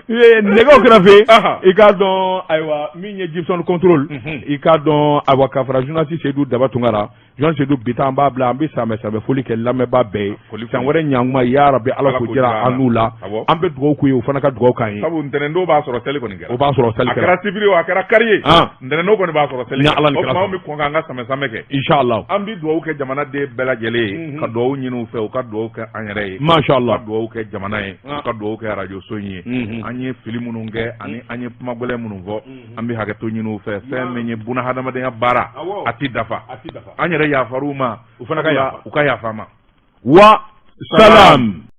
Nɛgɛw kɛrɛfɛ, i k'a dɔn ayiwa min ye Gibson contrôle, i k'a dɔn ayiwa ka fara journaliste Seydou Daba Tunkara, Jean Seydou bi ta an b'a bila, an bɛ sanbɛ sanbɛ foli kɛ lamɛnbaa bɛɛ ye. San wɛrɛ ɲankuma ya rabi, Ala k'o jira an n'u la. An bɛ dugawu k'u ye, u fana ka dugawu k'an ye. Sabu ntɛnɛn b'a sɔrɔ seli kɔni kɛra. O b'a sɔrɔ seli kɛra. A kɛra sibiri o, a kɛra kari ye. Ntɛnɛn kɔni b'a sɔrɔ seli. Ni Ala ni kira. O tuma anw bɛ kɔn k'an ka sanbɛ sanbɛ kɛ. Inshallah. An bɛ dugawu kɛ jamanaden bɛɛ lajɛlen ye. Ka dugawu ɲini u fɛ, u ka dugawu kɛ an yɛrɛ ye. Masha Allah. Ka dugawu kɛ jamana ye. Ka dugawu kɛ radio so in ye. An ye fili minnu kɛ ani an ye kuma gɛlɛn minnu fɔ, an bɛ hakɛto ɲini u fɛ. Fɛn min ye buna hadamadenya baara, a ti dafa. An yɛrɛ yafar'u ma, u fana ka yafa, u ka yafa ma. Wa salam.